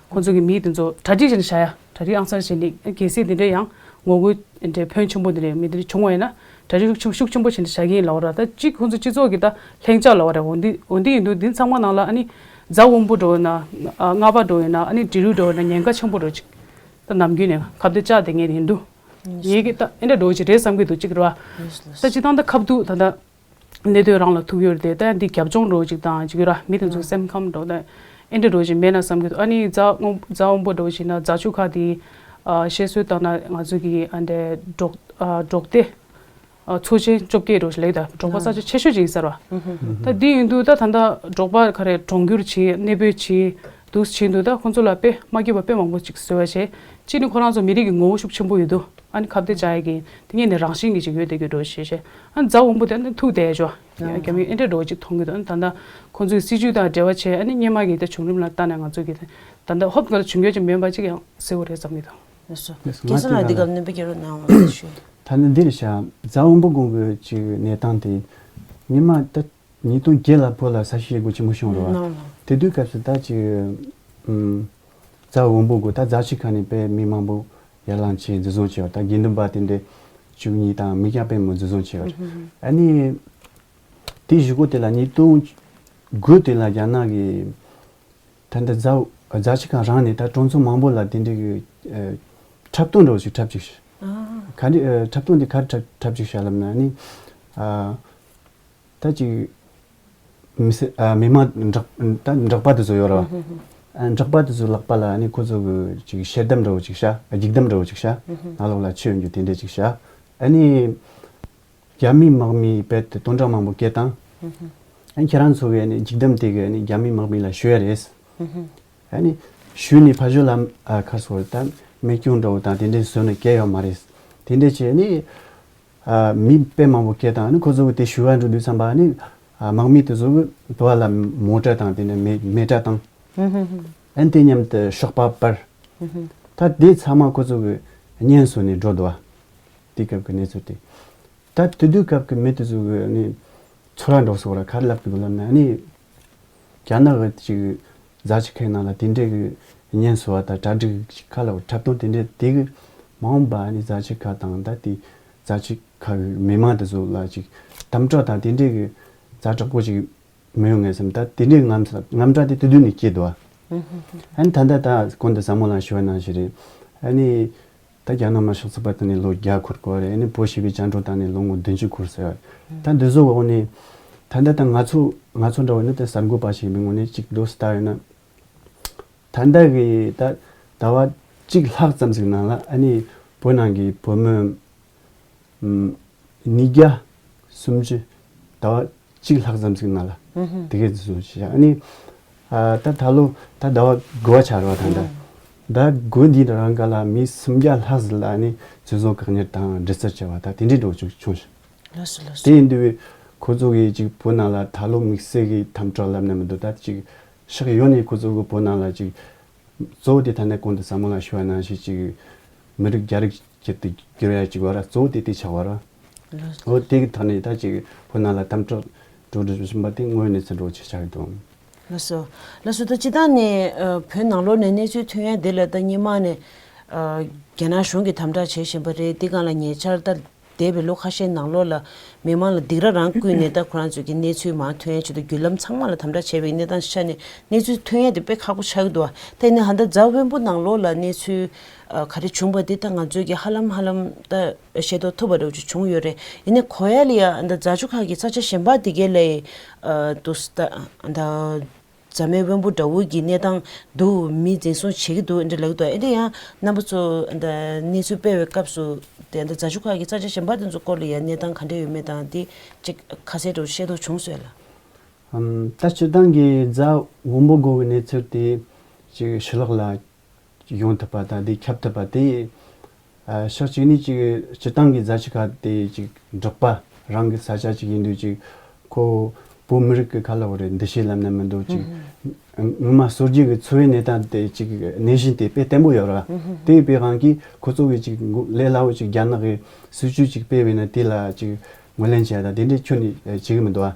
ཁོ་ཚོ་གི་མི་དེ་ཚོ་གྲ་སྒྲིག་བྱས་ནས་བཞག་ཡ། གྲ་སྒྲིག་ཨང་གསར་བྱས་ནས་གལ་སྲིད་འདི་འདྲའི་ཡང་ངོ་རྒོལ་འདྲའི་ཕོན་ཆེན་པོ་འདི་འདྲའི་མི་འདི་འདྲ་བྱུང་བ་ཡིན་ན་གྲ་སྒྲིག་ཤུགས་ཆེན་པོ་བྱས་ནས་བཞག་གི་ཡིན་ལབ་པ་ར། ད་གཅིག་ཁོ་ཚོ་སྤྱི་ཚོགས་ཀྱི་ད་ལྷིང་འཇགས་ལབ་པ་ར། འོ་འདི་འོ་འདི་ཡིན་དུས་འདི་ཚང་མ་ནང་ལ་ཨ་ནི་རྫ་དབོན་པོ་འགྲོ་ཡིན་ན་ཨ་རྔ་པ་འགྲོ་ཡིན་ན་ཨ་ནི་འབྲི་རུ་འགྲོ་ཡིན་ན་ཉེན་ཁ་ཆེན་པོ་འགྲོ་ཅིག་ད་ནམ་རྒྱུན་ནས་ཁ་གཏད་བཅག་བསྡད་མཁན་ཡིན་དུས། ངེད་ཀྱི་ད་ཨེ་འདྲ་འགྲོ་ཅིག་རེད་བསམ་གྱི་འདུག་གཅིག་རེད་བ། ད་སྤྱི་བཏང་ད་ཁ་བསྡུ་ད་ལྟ་གནས་སྡོད་རང་ལ་ཐུག་ཡོད་རེད་དེ། ད་འདི་རྒྱབ་ལྗོངས་འགྲོ་ཅིག་དང་ཅིག་ར་མི་དེ་ཚོ་སེམས་ཁམས་འགྲོ་ད་ཨེ་འདྲ་འགྲོ་ཅིག་མེད་ན་བསམ་གྱི་འདུག་ཨ་ནི་རྫ་རྫ་དབོན་པོ་འགྲོ་ཅིག་ན་རྫ་ཆུ་ཁ་དེ་ཨ་བཤད་སྲོལ་ལྟར་ན་ང་ཚོ་གི་ཨ་འདྲའི་འབྲོག་ཨ་འབྲོག་སྡེ་ཨ་ཚོ་ཆེན་བཅོ་བརྒྱད་འགྲོ་ཞིག་ལེགས་ད་འབྲོག་པ་ས་ཆ་ཆེ་ཤོས་ཅིག་ཡིན་ས་ར། ད་འདི་ཡིན་དུས་ད་ད་ལྟ་འབྲོག་པ་ག་རེ་གྲོང་ཁྱེར་ཆེ་གནས་སྤོས་ཆེ་འདུག་ཕྱིན་དུས་ད་ཁོང་ཚོ་ལ་དཔེ་མ་སྐྱིད་པ་དཔེ་མང་པོ་ཅིག་བཟོས་པ་བྱས། གཅིག་ནི་ཁོ་རང་ཚོ་མི་རིགས་ཀྱི་ངོ་བོ་ཤུགས་ཆེན་པོ་ཡོད་དུས་ཨ་ནི་ཁ་གཏད་བཅག་ཡ་གི་དེ་ངས་ནི་རང་བཞིན་གྱི་ཅིག་ཡོད་བསྡད་ཀྱི་འགྲོ་ཞེས་བཤད། ཨ་ནི་རྫ་དབོན་པོ་དེ་ནི་ཐུག་བསྡད་ཡ་ཅོ་རྒྱ་མི་ཨེ་འདྲ་འགྲོ་ཅིག་མཐོང་གི་འདུག་ཨ་ནི་ད་ལྟ་ཁོང་ཚོའི་སྲིད་ཇུས་དང་འབྲེལ་བ་བྱས་ཨ་ནི་སྔོན་མ་གི་ད་བྱུང་རིམ་ལ་ལྟ་ན་ང་ཚོ་གི་ད་ལྟ་ཧོབ་ག་ལ་བྱུང་རྒྱུ་ཅིག་མེད་པ་ཅིག་ཡང་གསལ་བོ་རེད་བསམ་གྱི་འདུག་ལགས་སོ། ལགས་སོ། རྒན་ང་ཚོ་ལ་འདི་སྐབས་སྣོན་པ་རྒྱག་རོགས་གནང་བ་ཞུ། ད་ནི་འདིར་བཞག་རྫ་དབོན་པོ་དགོན་གྱི་ཅིག་གནས་སྟངས་དེ་ཉི་མ་ད། ཉིས་སྟོང་བརྒྱད་ལ་བོད་ལ་ས་བྱི་ཞི་རྒོལ་ཆེན་མོ་བྱུང་རེད་བ། ནོ་ནོ། དེ་དུས་སྐབས་སུ་ད་ཅིག་ཨུམ། རྫ་དབོན་པོ་དགོན་ད་རྫ་ཆུ་ཁ་ནས་དཔེ་མི་མང་པོ་ཡར་ལངས་བྱས་འཛིན་བཟུང་བྱས་པ། ད་དགེ་འདུན་པ་དེ་འདྲ་བཅུ་གཉིས་དང་མི་སྐྱ་དཔེ་མང་འཛིན་བཟུང་བྱས་པ། ཨ་ནི་དེའི་གཞུག་གུ་དེ་ལ་ཉིས་སྟོང་དགུ་དེ་ལ་རྒྱ་ནག་གིས་ད་ལྟ་རྫ་རྫ་ཆུ་ཁ་རང་ནས་ད་གྲོང་ཚོ་མང་པོ་ལ་དེ་འདྲ་གི་ཨ་འཁྲབ་སྟོན་འདྲ་བོ་ཞིག་འཁྲབ་ཅིག་ཤག་ཨ། ག་འདྲ་ཨ་འཁྲབ་སྟོན་དེ་ག་རེ་འཁྲབ་འཁྲབ་ཅིག་ཤག་ལབ་ན་ནི་ཨ། ད་ཅིག་མི་སེར་ཨ་མི་མང་འབྲོག་ད་འབྲོག་པ་དེ་ཚོ་ཡོད་ར་བ། ཨ་འབྲོག་པ་དེ་ཚོའི་ལག་པ་ལ་ཨ་ནི་ཁོ་ཚོ་གི་ཅིག་ཤེལ་དམ་འདྲ་བོ་ཅིག་ཤ་སྒྱིག་དམ་འདྲ་བོ་ཅིག་ཤ་ནང་ལོགས་ལ་ཆུ་ཡོད་རྒྱུ་དེ་འདྲ་ཅིག་ཤ་ཨ་ནི་ རྒྱ་མི་དམག་མིའི་རྦད་དེ་དོན་དག་མང་པོ་བསྐྱལ་བཏང་། ཨ་ནི་ཁྱེད་རང་ཚོ་གི་ཨ་ནི་འཇིགས་སྡོམ་དེ་གི་ཨ་ནི་རྒྱ་མི་དམག་མི་ལ་ཞུ་ཡ་རེད། ཨ་ནི་ཞུས་ནས་ཕར་ཕྱོགས་ལ་ཨ་ཁ་སོ་ད་རྨས་སྐྱོན་འདྲ་བོ་དང་དེ་འདྲའི་བཟོས་ནས་བསྐྱལ་ཡོད་མ་རེད། དེ་འདྲའི་བྱས་ནས་ཨ་མི་དཔེ་མང་པོ་བསྐྱལ་བཏང་། ཨ་ནི་ཁོ་ཚོ་གི་དེ་ཞུ་བ་འགྲོ་དུས་ཙམ་པ་ཨ་ནི་ཨ་དམག་མི་དེ་ཚོ་གི་དུ་བ་ལ་མོ་ཊ་དང་དེ་ནས་མེ་མེ་ཊ་དང་། ཨ་ནི་དེ་མཉམ་དུ་ཤོག་པ་པར། ད་དེ་ཚང་མ་ཁོ་ཚོ་གི་གཉེན་སོ་ནས་འགྲོ་འདུག་བ། དེ་སྐབས་ཀྱི་གནས་ཚུལ་དེ། ད་དེ་དུས་སྐབས་ཀྱི་མི་དེ་ཚོ་གི་ཨ་ནི་ཚོར་བ་འདྲ་བོ་ཟེར་བ་ར་ག་རེ་ལབ་ཀྱི་འདུག་ལབ་ན། ཨ་ནི་རྒྱ་ནག་གི་ཅིག་རྫ་ཆུ་ཁའི་ནང་ལ་དེ་འདྲའི་གི་གཉེན་སོ་བ་དང་གྲ་སྒྲིག་ཅིག་ཁ་ལ་འཁྲབ་སྟོན་དེ་འདྲའི་དེ་གི་མ་འོངས་པ་ཨ་ནི་རྫ་ཆུ་ཁ་དང་ད་དེ་རྫ་ཆུ་ཁ་གི་མི་མང་དེ་ཚོ་ལ་ཅིག་དམ་དྲག་དང་དེ་འདྲའི་གི་ཛ་དྲག་པོ་ཅིག་མི་ཡོང་ངེས་བསམ། ད་དེ་འདྲའི་རྔམ་རྔམ་སྐྲག་དེ་དེ་དུས་ནས་སྐྱེས་འདུག་བ། ཨ་ནི་ད་ལྟ་ད་གོང་དུ་ཟབ་མོ་ལགས་ཞུ་བ་ནང་བཞིན་རེད། ཨ་ནི་ད་རྒྱ་ནག་དམར་ཤོག་ཚོགས་པ་དེ་ནས་ལོ་བརྒྱ་འཁོར་གོ་རེད། ཨ་ནི་བོད་ཞི་བའི་བཅིངས་འགྲོལ་བཏང་ནས་ལོ་ངོ་བདུན་ཅུ་འཁོར་ཟེར་བ། ད་འདི་ཚོ་འོག་ནས་ད་ལྟ་ད་ང་ཚོ་ང་ཚོ་འདྲ་བོ་ནི་ད་གསར་འགོད་པ་ཞིག་ཡིན་པའི་ངོས་ནས་ཅིག་འདུག་སེ་ལྟ་ཡོད་ན། ད་ལྟ་གི་ད་ཟླ་བ་གཅིག་ལྷག་ཙམ་ཞིག་ནང་ལ་ཨ་ནི་བོད་ནང་གི་བོད་མི་ཨུམ། ཉིས་བརྒྱ་སུམ་ཅུ་ཟླ་བ་གཅིག་ལྷག་ཙམ་ཞིག་ནང་ལ་དེ་གའི་འཛིན་བཟུང་བྱས། ཨ་ནི་ཨ་ད་ད་ལོ་ད་ཟླ་བ་དགུ་བ་ཆགས་རེད་བ། ད་ད་ཟླ་དགུ་འདིའི་རིང་ག་ལ་མི་སུམ་བརྒྱ་ལྷག་ཟིག་ལ་ཨ་ནི་འཛིན་བཟུང་བཀག་ཉར་དང་འདྲི་རྩད་བྱས་པ་ད་དེ་འདྲའི་འགྲོ་བཅུག་བྱུང་ཞིང་། ལགས་སོ་ལགས་སོ། དེ་ཡིན་དུས་ཁོ་ཚོ་གིས་ཅིག་བོད་ནང་ལ་ད་ལོ་དམིགས་བསལ་གྱི་དམ་དྲག་ལབ་ན་མི་འདུག་ད་ཅིག་ཕྱོགས་ཡོངས་ནས་ཁོ་ཚོ་གི་བོད་ནང་ལ་ཅིག་གཙོ་བོ་དེ་ད་ནས་གོང་དུ་ཟབ་མོ་ལགས་ཞུ་བ་ནང་བཞིན་ཅིག་མི་རིགས་རྒྱ་རིགས་ཅིག་ཏུ་གྱུར་ཡ་ཅིག་བ་ར། གཙོ་བོ་དེ་དེ་ཆགས་བ་ར། ལགས་འོ་དེ་གི་ཐོག་ནས་ད་ཅིག་བོད་ནང་ལ་དམ་དྲག་འགྲོ་འགྲོ་བཞིན་པ་དེ་དངོས་གནས་ཚུལ་འགྲོ་ཆེ་ཆགས་ཀྱི་འདུག་ལགས་སོ། ལགས་སོ། ད་སྤྱིར་བཏང་ནས་ཨ་བོད་ནང་ལོགས་ནས་གནས་ཚུལ་ཐོན་ཡ་དེ་ལ་ད་སྔོན་མ་ནས་ཨ་རྒྱ་ནག་གཞུང་གིས་དམ་དྲག་བྱེད་བཞིན་པ་རེད། དེ་སྒང་ལ་ཉེ་ཆར་ད་འདས་པའི་ལོ་ཁ་ཤས་ནང་ལོགས་ལ་མི་མང་ལ་སྡིགས་ར་རང་བསྐུལ་ནས་ད་ཁོ་རང་ཚོ་གི་གནས་ཚུལ་མར་ཐོན་ཡ་ཆེད་དུ་བརྒྱུད་ལམ་ཚང་མ་ལ་དམ་དྲག་བྱས་པའི་གནས་སྟངས་ཤིག་ཆགས་ནས་གནས་ཚུལ་ཐོན་ཡ་དེ་དཔེ་ཁག་པོ་ཆགས་ཀྱི་འདུག་ད་ཡིན་ནའི་ད་ལྟ་རྫ་དབོན་པོ་ནང་ལོགས་ལ་གནས་ཚུལ་ཨ་ག་རེ་བྱུང་པ་དེ་ད་ང་ཚོས་ཀྱི་ཧ་ལམ་ཧ་ལམ་ད་ཤེས་རྟོགས་ཐུབ་པ་འདྲ་བོ་ཅིག་བྱུང་ཡོད་རེད། ཡིན་ནའི་གོ་ཡ་ལ་ཡ་ད་རྫ་ཆུ་ཁ་གི་ས་ཆ་གཞན་པ་དེ་གའི་ལ་ཡ་ཨ་དུ་ད་ད་རྫ་སྨད་དབོན་པོ་འདྲ་བོ་གི་གནས་སྟངས་འདུག་མི་འཛིན་བཟུང་བྱེད་ཀྱི་འདུག་འདྲ་ལབ་ཀྱི་འདུག་ཨེ་འདྲ་ཡང་རྣམ་པ་ཚོ་ད་གནས་ཚུལ་སྤེལ་བའི་སྐབས་སུ་དེ་ད་རྫ་ཆུ་ཁ་གི་ས་ཆ་གཞན་པ་དེ་ཚོ་སྐོར་ལ་ཡ་གནས་སྟངས་ག་འདྲ་ཡོད་མེད་དང་དེ་ཅིག་ཁ་གསལ་འདྲ་བོ་ཤེས་རྟོགས་བྱུང་སོང་ལ། ཨམ། ད་སྤྱིར་བཏང་གི་རྫ་དབོན་པོ་སྒོ་གི་གནས་ཚུལ་དེ་ཅིག་ཕྱི་ལོགས་ལ་ཡོང་ཐུབ་པ་དང་དེ་ཁྱབ་ཐུབ་པ་དེ། ཨ་ཕྱོགས་གཅིག་ནས་ཅིག་སྤྱིར་བཏང་གི་རྫ་ཆུ་ཁ་དེ་ཅིག་འབྲོག་པ་རང་གི་ས་ཆ་ཅིག་ཡིན་དུས་ཅིག་ཁོ་བོད་མི་རིགས་ཀྱི་ཁ་ལ་བ་རེད་འདུ་ཤེས་ལབ་ན་མི་འདུག་ཅིག་ངོ་མ་སོ་སྐྱེ་གི་འཚོ་བའི་གནས་སྟངས་དེ་ཅིག་གནས་གཞི་དེ་དཔེ་བརྟན་པོ་ཡོད་ར། དེ་ཡིན་པའི་དབང་གིས་ཁོ་ཚོ་གི་ཅིག་ལས་སླ་བོ་ཅིག་རྒྱ་ནག་གི་སྲིད་ཇུས་ཅིག་སྤེལ་བས་ན་དེ་ལ་ཅིག་ངོས་ལེན་བྱས་ད་དེ་འདྲའི་ཁྱོན་ནས་བྱེད་གི་མི་འདུག་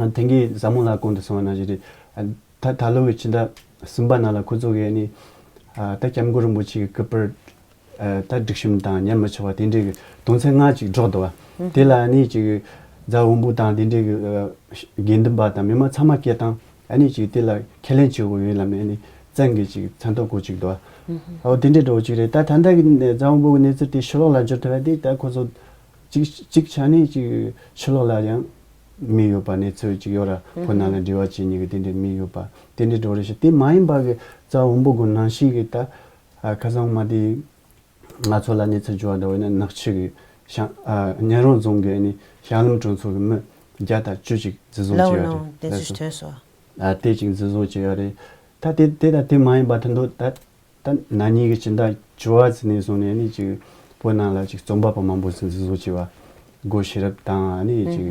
ཨ། དེང་གི་ཟབ་མོ་ལགས་གོང་དུ་གསུངས་པ་ནང་བཞིན་རེད། ད་ད་ལོ་གི་ཕྱི་ཟླ་གསུམ་པ་ནང་ལ་ཁོ་ཚོ་གིས་ནི་ད་སྐྱབས་མགོན་རིན་པོ་ཆེ་གི་སྐུ་པར་ད་སྒྲིག་གཤོམ་དང་ཉར་མི་ཆོག་པ་དེ་འདྲའི་གི་དོན་ཚན་ལྔ་ཅིག་སྒྲོག་འདུག་བ། དེ་ལ་ནི་ཅིག་རྫ་དབོན་པོ་དང་དེ་འདྲའི་གི་དགེ་འདུན་པ་དང་མི་མང་ཚང་མ་སྐད་བཏང་། ཨ་ནི་ཅིག་དེ་ལ་ཁས་ལེན་བྱེད་དགོས་ཡོད་ལབ་ནས་ནི་བཙན་གྱིས་ཅིག་མཚན་རྟགས་བཀོད་ཅིག་འདུག་བ། འོ་དེ་འདྲའི་འདྲ་བོ་ཅིག་རེད། ད་ད་ལྟ་གི་རྫ་དབོན་པོ་གི་གནས་ཚུལ་དེ་ཕྱི་ལོགས་ལ་འབྱོར་ཐུབ་པ་དེ་ད་ཁོ་ཚོ་གཅིག་གཅིག་ཆ་ནས་ཅིག་ཕྱི་ལོགས་ལ་ཡང་མི་ཡོད་པ་གནས་ཚུལ་ཅིག་ཡོད་ར། ཁོ་ནང་ལ་འབྲེལ་བ་བྱེད་མཁན་གྱི་དེ་འདྲའི་མི་ཡོད་པ་དེ་འདྲའི་འགྲོ་རེད་ཤག་དེ་མ་ཡིན་པ་གི་རྫ་དབོན་པོ་གི་ནང་བཞིན་གྱི་ད་ཨ་ཁ་སང་མ་དེ་ང་ཚོ་ལ་གནས་ཚུལ་འབྱོར་བ་འདྲ་བོ་ཡིན་ན་ནག་ཆུ་གི་ཤང་ཨ་གཉན་རོང་རྫོང་གི་ཨ་ནི་ཤང་ལམ་གྲོང་ཚོ་གི་མི་བརྒྱ་དང་བཅུ་ཅིག་འཛིན་བཟུང་ལའོ་བྱས་ཡོད་ནང་རེད་དེ་ལགས་ཚུལ་སོ། ཐོན་སོང་། ཨ་དེ་ཅིག་འཛིན་བཟུང་བྱས་ཡོད་རེད། ད་དེ་དེ་དང་དེ་མ་ཡིན་པ་ད་དུང་ད། ད་ན་ནིང་གི་ཕྱི་ཟླ་བཅུ་བ་ཙམ་ནས་བཟུང་ནས་ནི་ཅིག་བོད་ནང་ལ་ཅིག་རྩོམ་པ་པོ་མང་པོ་ཞིག་འཛིན་བཟུང་བྱས་པ། སྒོ་ཤེས་རབ་དང་ནི་ཅིག་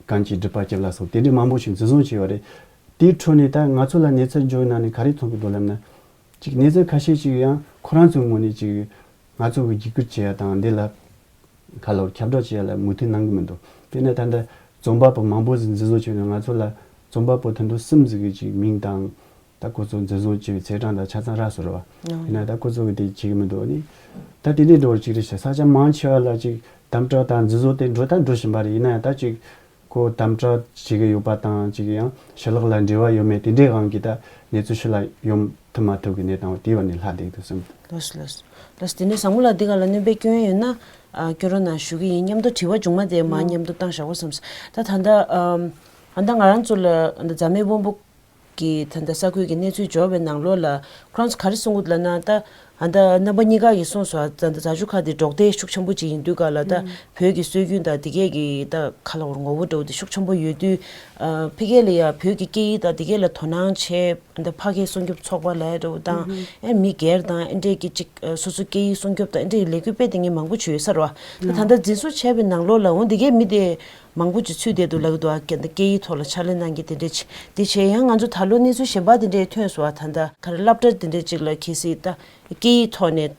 གངས་ཀྱི་སྒྲིབ་པ་སྐྱབས་ལ་སོགས་དེ་འདྲའི་མང་པོ་ཞིག་འཛིན་བཟུང་བྱས་པ་རེད། དེའི་ཁྲོད་ནས་ད་ང་ཚོ་ལ་གནས་ཚུལ་འབྱོར་ནང་ནས་ག་རེ་མཐོང་གི་འདུག་ལབ་ན། ཅིག་གནས་ཚུལ་ཁ་ཤས་ཅིག་ཡང་ཁོ་རང་ཚོའི་ངོས་ནས་ཅིག་ང་ཚོ་གི་བརྒྱུད་སྐུལ་བྱེད་ཡ་དང་འདི་ལ་ཁ་ལོར་ཁྱབ་བསྒྲགས་བྱེད་ཡ་ལ་མོས་མཐུན་གནང་གི་མི་འདུག་དཔེར་ན་ད་ལྟ་རྩོམ་པ་པོ་མང་པོ་ཞིག་འཛིན་བཟུང་བྱས་ནས་ང་ཚོ་ལ་རྩོམ་པ་པོ་ད་དུང་གསུམ་ཞིག་གི་ཅིག་མིང་དང་། ད་ཁོ་ཚོ་འཛིན་བཟུང་བྱས་པའི་ཚེས་གྲངས་དང་ཆ་ཚང་རག་སོང་རེད་བ། ཡིན་ན་ད་ཁོ་ཚོ་གི་དེ་བྱེད་ཀྱི་མི་འདུག་ནི། ད་དེ་འདྲའི་འགྲོ་བ་ཅིག་རེད་ཤག་ས་ཆ་མང་ཆེ་བ་ལ་ཅིག་དམ་དྲག་དང་འཛིན་བཟུང་དེ་འགྲོ་ད་འགྲོ་བཞིན་པ་རེད། ཡིན་ན་ཡང་ད་ཅིག་ཁོ་དམ་དྲག་བྱེད་ཀྱི་ཡོད་པ་དང་ཅིག་ཡང་ཕྱི་ལོགས་ལ་འབྲེལ་བ་ཡོད་མེད་དེ་འདྲའི་དབང་གིས་ད་གནས་ཚུལ་ཕྱི་ལ་ཡོང་ཐུབ་མ་ཐུབ་ཀྱི་གནས་སྟངས་དེ་བ་ནས་ལྷག་བསྡད་འདུག་བསམ། ལགས་སོ་ལགས་སོ། ལགས་སོ་དེ་ནས་བཟང་མོ་ལགས་འདི་ག་ལ་སྣོན་པའི་སྐྱོན་ཡོད་ན་ཨ་སྐྱོན་རོགས་གནང་ཞུ་གི་ཡིན། མཉམ་དུ་དྲི་བ་བྱུང་མ་དེ་མ་མཉམ་དུ་བཏང་བཞག་གོ་བསམ། ད་ད་ལྟ་ཨ་ད་ལྟ་ང་རང་ཚོ་ལ་ད་རྫ་སྨད་དབོན་པོ་གི་ད་ལྟ་ས་ཁུལ་གྱི་གནས་ཚུལ་འབྱོར་བའི་ནང་ལོགས་ལ་ཁོ་རང་ཚོ་ག་རེ་གསུང་གི་འདུག་ལབ་ན། ད་ ཨ་ད་རྣམ་པ་གཉིས་ཀ་གིས་གསུངས་སོང་། ཨ་ད་ད་རྫ་ཆུ་ཁ་དེ་འབྲོག་སྡེ་ཤུགས་ཆེན་པོ་ཅིག་ཡིན་དུས་ག་ལ་ད་བོད་ཀྱི་སྲོལ་རྒྱུན་དང་དེ་གས་ཀྱི་ད་ཁ་ལ་བོར་ངོ་བོ་འདྲ་བོ་དེ་ཤུགས་ཆེན་པོ་ཡོད་དུས། ཨ་ཕ་གི་ལ་ཡ་བོད་ཀྱི་སྐད་ཡིག་དང་དེ་གས་ལ་དོ་སྣང་བྱས། ཨ་ད་ཕ་སྐད་སྲུང་སྐྱོབ་ཚོགས་པ་ལ་ཡ་འདྲ་བོ་དང་། ཨ་མི་སྒེར་དང་ཨ་འདྲས་ཀྱི་ཅིག་ཨ་སོ་སོ་སྐད་ཡིག་སྲུང་སྐྱོབ་དང་ཨ་འདྲས་ཀྱི་ལས་འགུལ་སྤེལ་བསྡད་མཁན་མང་པོ་ཅིག་ཡོད་ས་རེད་བ། ད་ད་ལྟ་འཛིན་བཟུང་བྱས་པའི་ནང་ལོགས་ལ་འོ་དེ་གས་མི་དེ་མང་པོ་ཅིག་ཚུད་བསྡད་འདུག་ལབ་ཀྱི་འདུག་ཨ་སྐད་ཡིག་ཐོག་ལ་ཕྱག་ལས་གནང་མཁན་དེ་འདྲས་ཅིག་དེ་བྱས། ཡང་ང་ཚོ་ད་ལོ་གནས་ཚུལ་གཞན་པ་དེ་འདྲས་ཐོན་སོང་། ཨ་ད་ད་ག་རེ་སློབ་གྲྭ་དེ་འདྲས་ཅིག་ལ་གལ་སྲིད་ད་སྐད་ཡིག་ཐོག་ནས་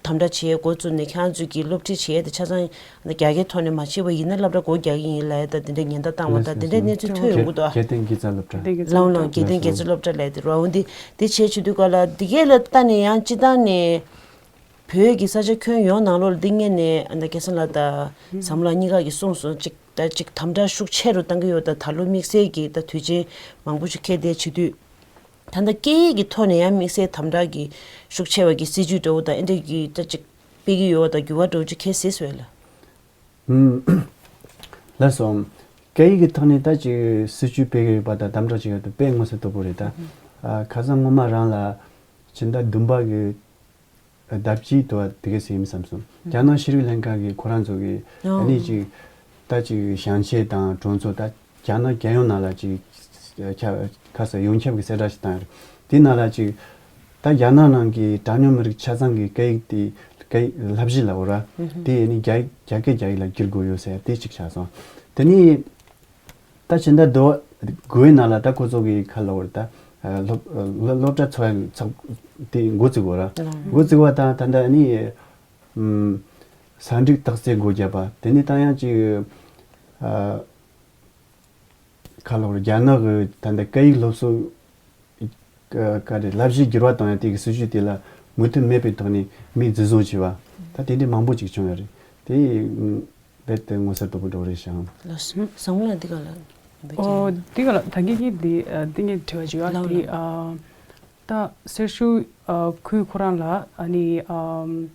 དམ་དྲག་བྱེད་ཡས་འགོ་བཙུགས་ནས་ཁྱེད་རང་ཚོས་ཀྱི་སློབ་ཁྲིད་བྱེད་ཡས་དེ་ཆ་ཚང་རྒྱ་སྐད་ཐོག་ནས་མ་བྱས་པ་ཡིན་ན་སློབ་གྲྭ་སྒོ་རྒྱག་གི་ཡིན་ལབ་ཡས་ད་དེ་འདྲས་ཉེན་བརྡ་བཏང་བ་དང་དེ་འདྲས་གནས་ཚུལ་ཐོན་ཡོང་གི་འདུག་ཨ། ད་ད་ལྟ་རྒྱལ་བསྟན་དགེ་རྩ་སློབ་གྲྭ། ལའོ་ལའོ་རྒྱལ་བསྟན་དགེ་རྩ་སློབ་གྲྭ་ལབ་ཡས་དེ་རེད་བ། འོ་འདི་དེ་བྱས་བྱེད་དུས་ག་ལ་འདི་གས་ལ་ལྟ་ནས་ཡང་སྤྱི་བཏང་ནས་བོད་ཀྱི་ས་ཆ་ཁྱོན་ཡོངས་ནང་ལོགས་ལ་འདི་སྔོན་ནས་ཨ་ད་སྐལ་བཟང་ལགས་དང་བསམ་བློ་གཉིས་ཀ་གིས་གསུངས་སོང་། གཅིག་ད་གཅིག་དམ་དྲག་ཤུགས་ཆེ་རུ་བཏང་གི་ཡོད། ད་ད་ལོ་དམིགས་བསལ་གྱི་ད་དུས་ཆེན་མང་པོ་ཞིག་འཁེལ་བསྡད་བྱེད་དུས། ད་ལྟ་སྐད་ཡིག་གི་ཐོག་ནས་ཡང་དམིགས་བསལ་དམ་དྲག་གི་ཤུགས་ཆེ་བ་གི་སྲིད་ཇུས་འདྲ་བོ་དང་ཨེ་འདྲ་གི་ད་ཅིག་སྤེལ་གི་ཡོད་པ་དང་འགྱུར་བ་འདྲ་བོ་ཅིག་འཁེལ་སྲིད་པས་ལགས། ཨུམ། ལགས་སོ། སྐད་ཡིག་གི་ཐོག་ནས་ད་ཅིག་སྲིད་ཇུས་སྤེལ་གི་ཡོད་པ་དང་དམ་དྲག་བྱེད་ཡ་དེ་དཔེ་མངོན་གསལ་དོད་པོ་རེད་ད། ཨ་ཁ་སང་སྔོན་མ་རང་ལ་ཕྱི་ཟླ་བདུན་པ་གི་ཟླ་བཅུའི་དུ་བ་དེ་ག་ཟིག་ཡིན་བསམ་སོང་། རྒྱ་ནག་ཤེས་རིག་ལྷན་ཁང་གིས་ཁོ་རང་ཚོ་གི་ཨ་ནི་ཅིག་ད་ཅིག་བྱང་ཆས་དང་གྲོང་ཚོ་ད་རྒྱ་ནག་རྒྱལ་ཡོངས་ནང་ལ་ཅིག་ཁྱབ་ཁ་ས་ཡོངས་ཁྱབ་ཀྱི་གསལ་བསྒྲགས་ཤིག་བཏང་ཡོད་རེད། དེ་ནང་ལ་ཅིག་ད་རྒྱ་ནག་ནང་གི་གྲངས་ཉུང་མི་རིགས་ཆ་ཚང་གི་སྐད་ཡིག་དེ་སྐད་ཡིག་བསླབ་གཞི་ལ་འོ་ར་དེ་ཨ་ནི་རྒྱ་རྒྱ་སྐད་རྒྱ་ཡིག་ལ་བསྒྱུར་དགོས་ཡོད་ཟེར་དེ་གཅིག་ཆགས་སོང་། དེ་ནི། ད་ཕྱི་ཟླ་དགུ་པའི་ནང་ལ་ད་ཁོ་ཚོ་གི་ཁ་ལ་བར་ད་སློབ་སློབ་སློབ་གྲྭ་འཚོགས་ཚོགས་དེ་འགོ་བཙུགས་པ་ར། འགོ་བཙུགས་པ་དང་ད་ལྟ་ནི་ས་འགྲིག་རྟགས་གསལ་སྒོ་བརྒྱབ་པ་དེ་ནི་ད་ཡང་ཅིག་ཁ་ལ་བར་རྒྱ་ནག་གི་ད་ལྟ་སྐད་ཡིག་སློབ་གསོ་ག་རེ་བསླབ་གཞི་འགྱུར་བ་གཏོང་ཡ་དེ་གི་སྲིད་ཇུས་དེ་ལ་མོས་མཐུན་མེད་པའི་ཐོག་ནས་མིས་འཛིན་བཟུང་བྱས་པ་ད་དེ་འདྲའི་མང་པོ་ཅིག་བྱུང་ཡོད་རེད་དེ། རྦད་དེ་མངོན་གསལ་དོད་པོ་འགྲོ་རེད་ཤག་ལགས་སོ། བཟང་མོ་ལགས་འདི་ག་ལ་འབད་ཀྱི། ཨོ་འདི་ག་ལ་ད་གིན་གྱི་འདི་ཨ་འདི་ངས་དྲི་བ་ཅིག་ཡོད། ལགས་འདི་ལགས། ཨ་ད་སེར་ཤུལ་ཨ་ཁུལ་ཁོ་རང་ལ་ཨ་ནི་ཨམ་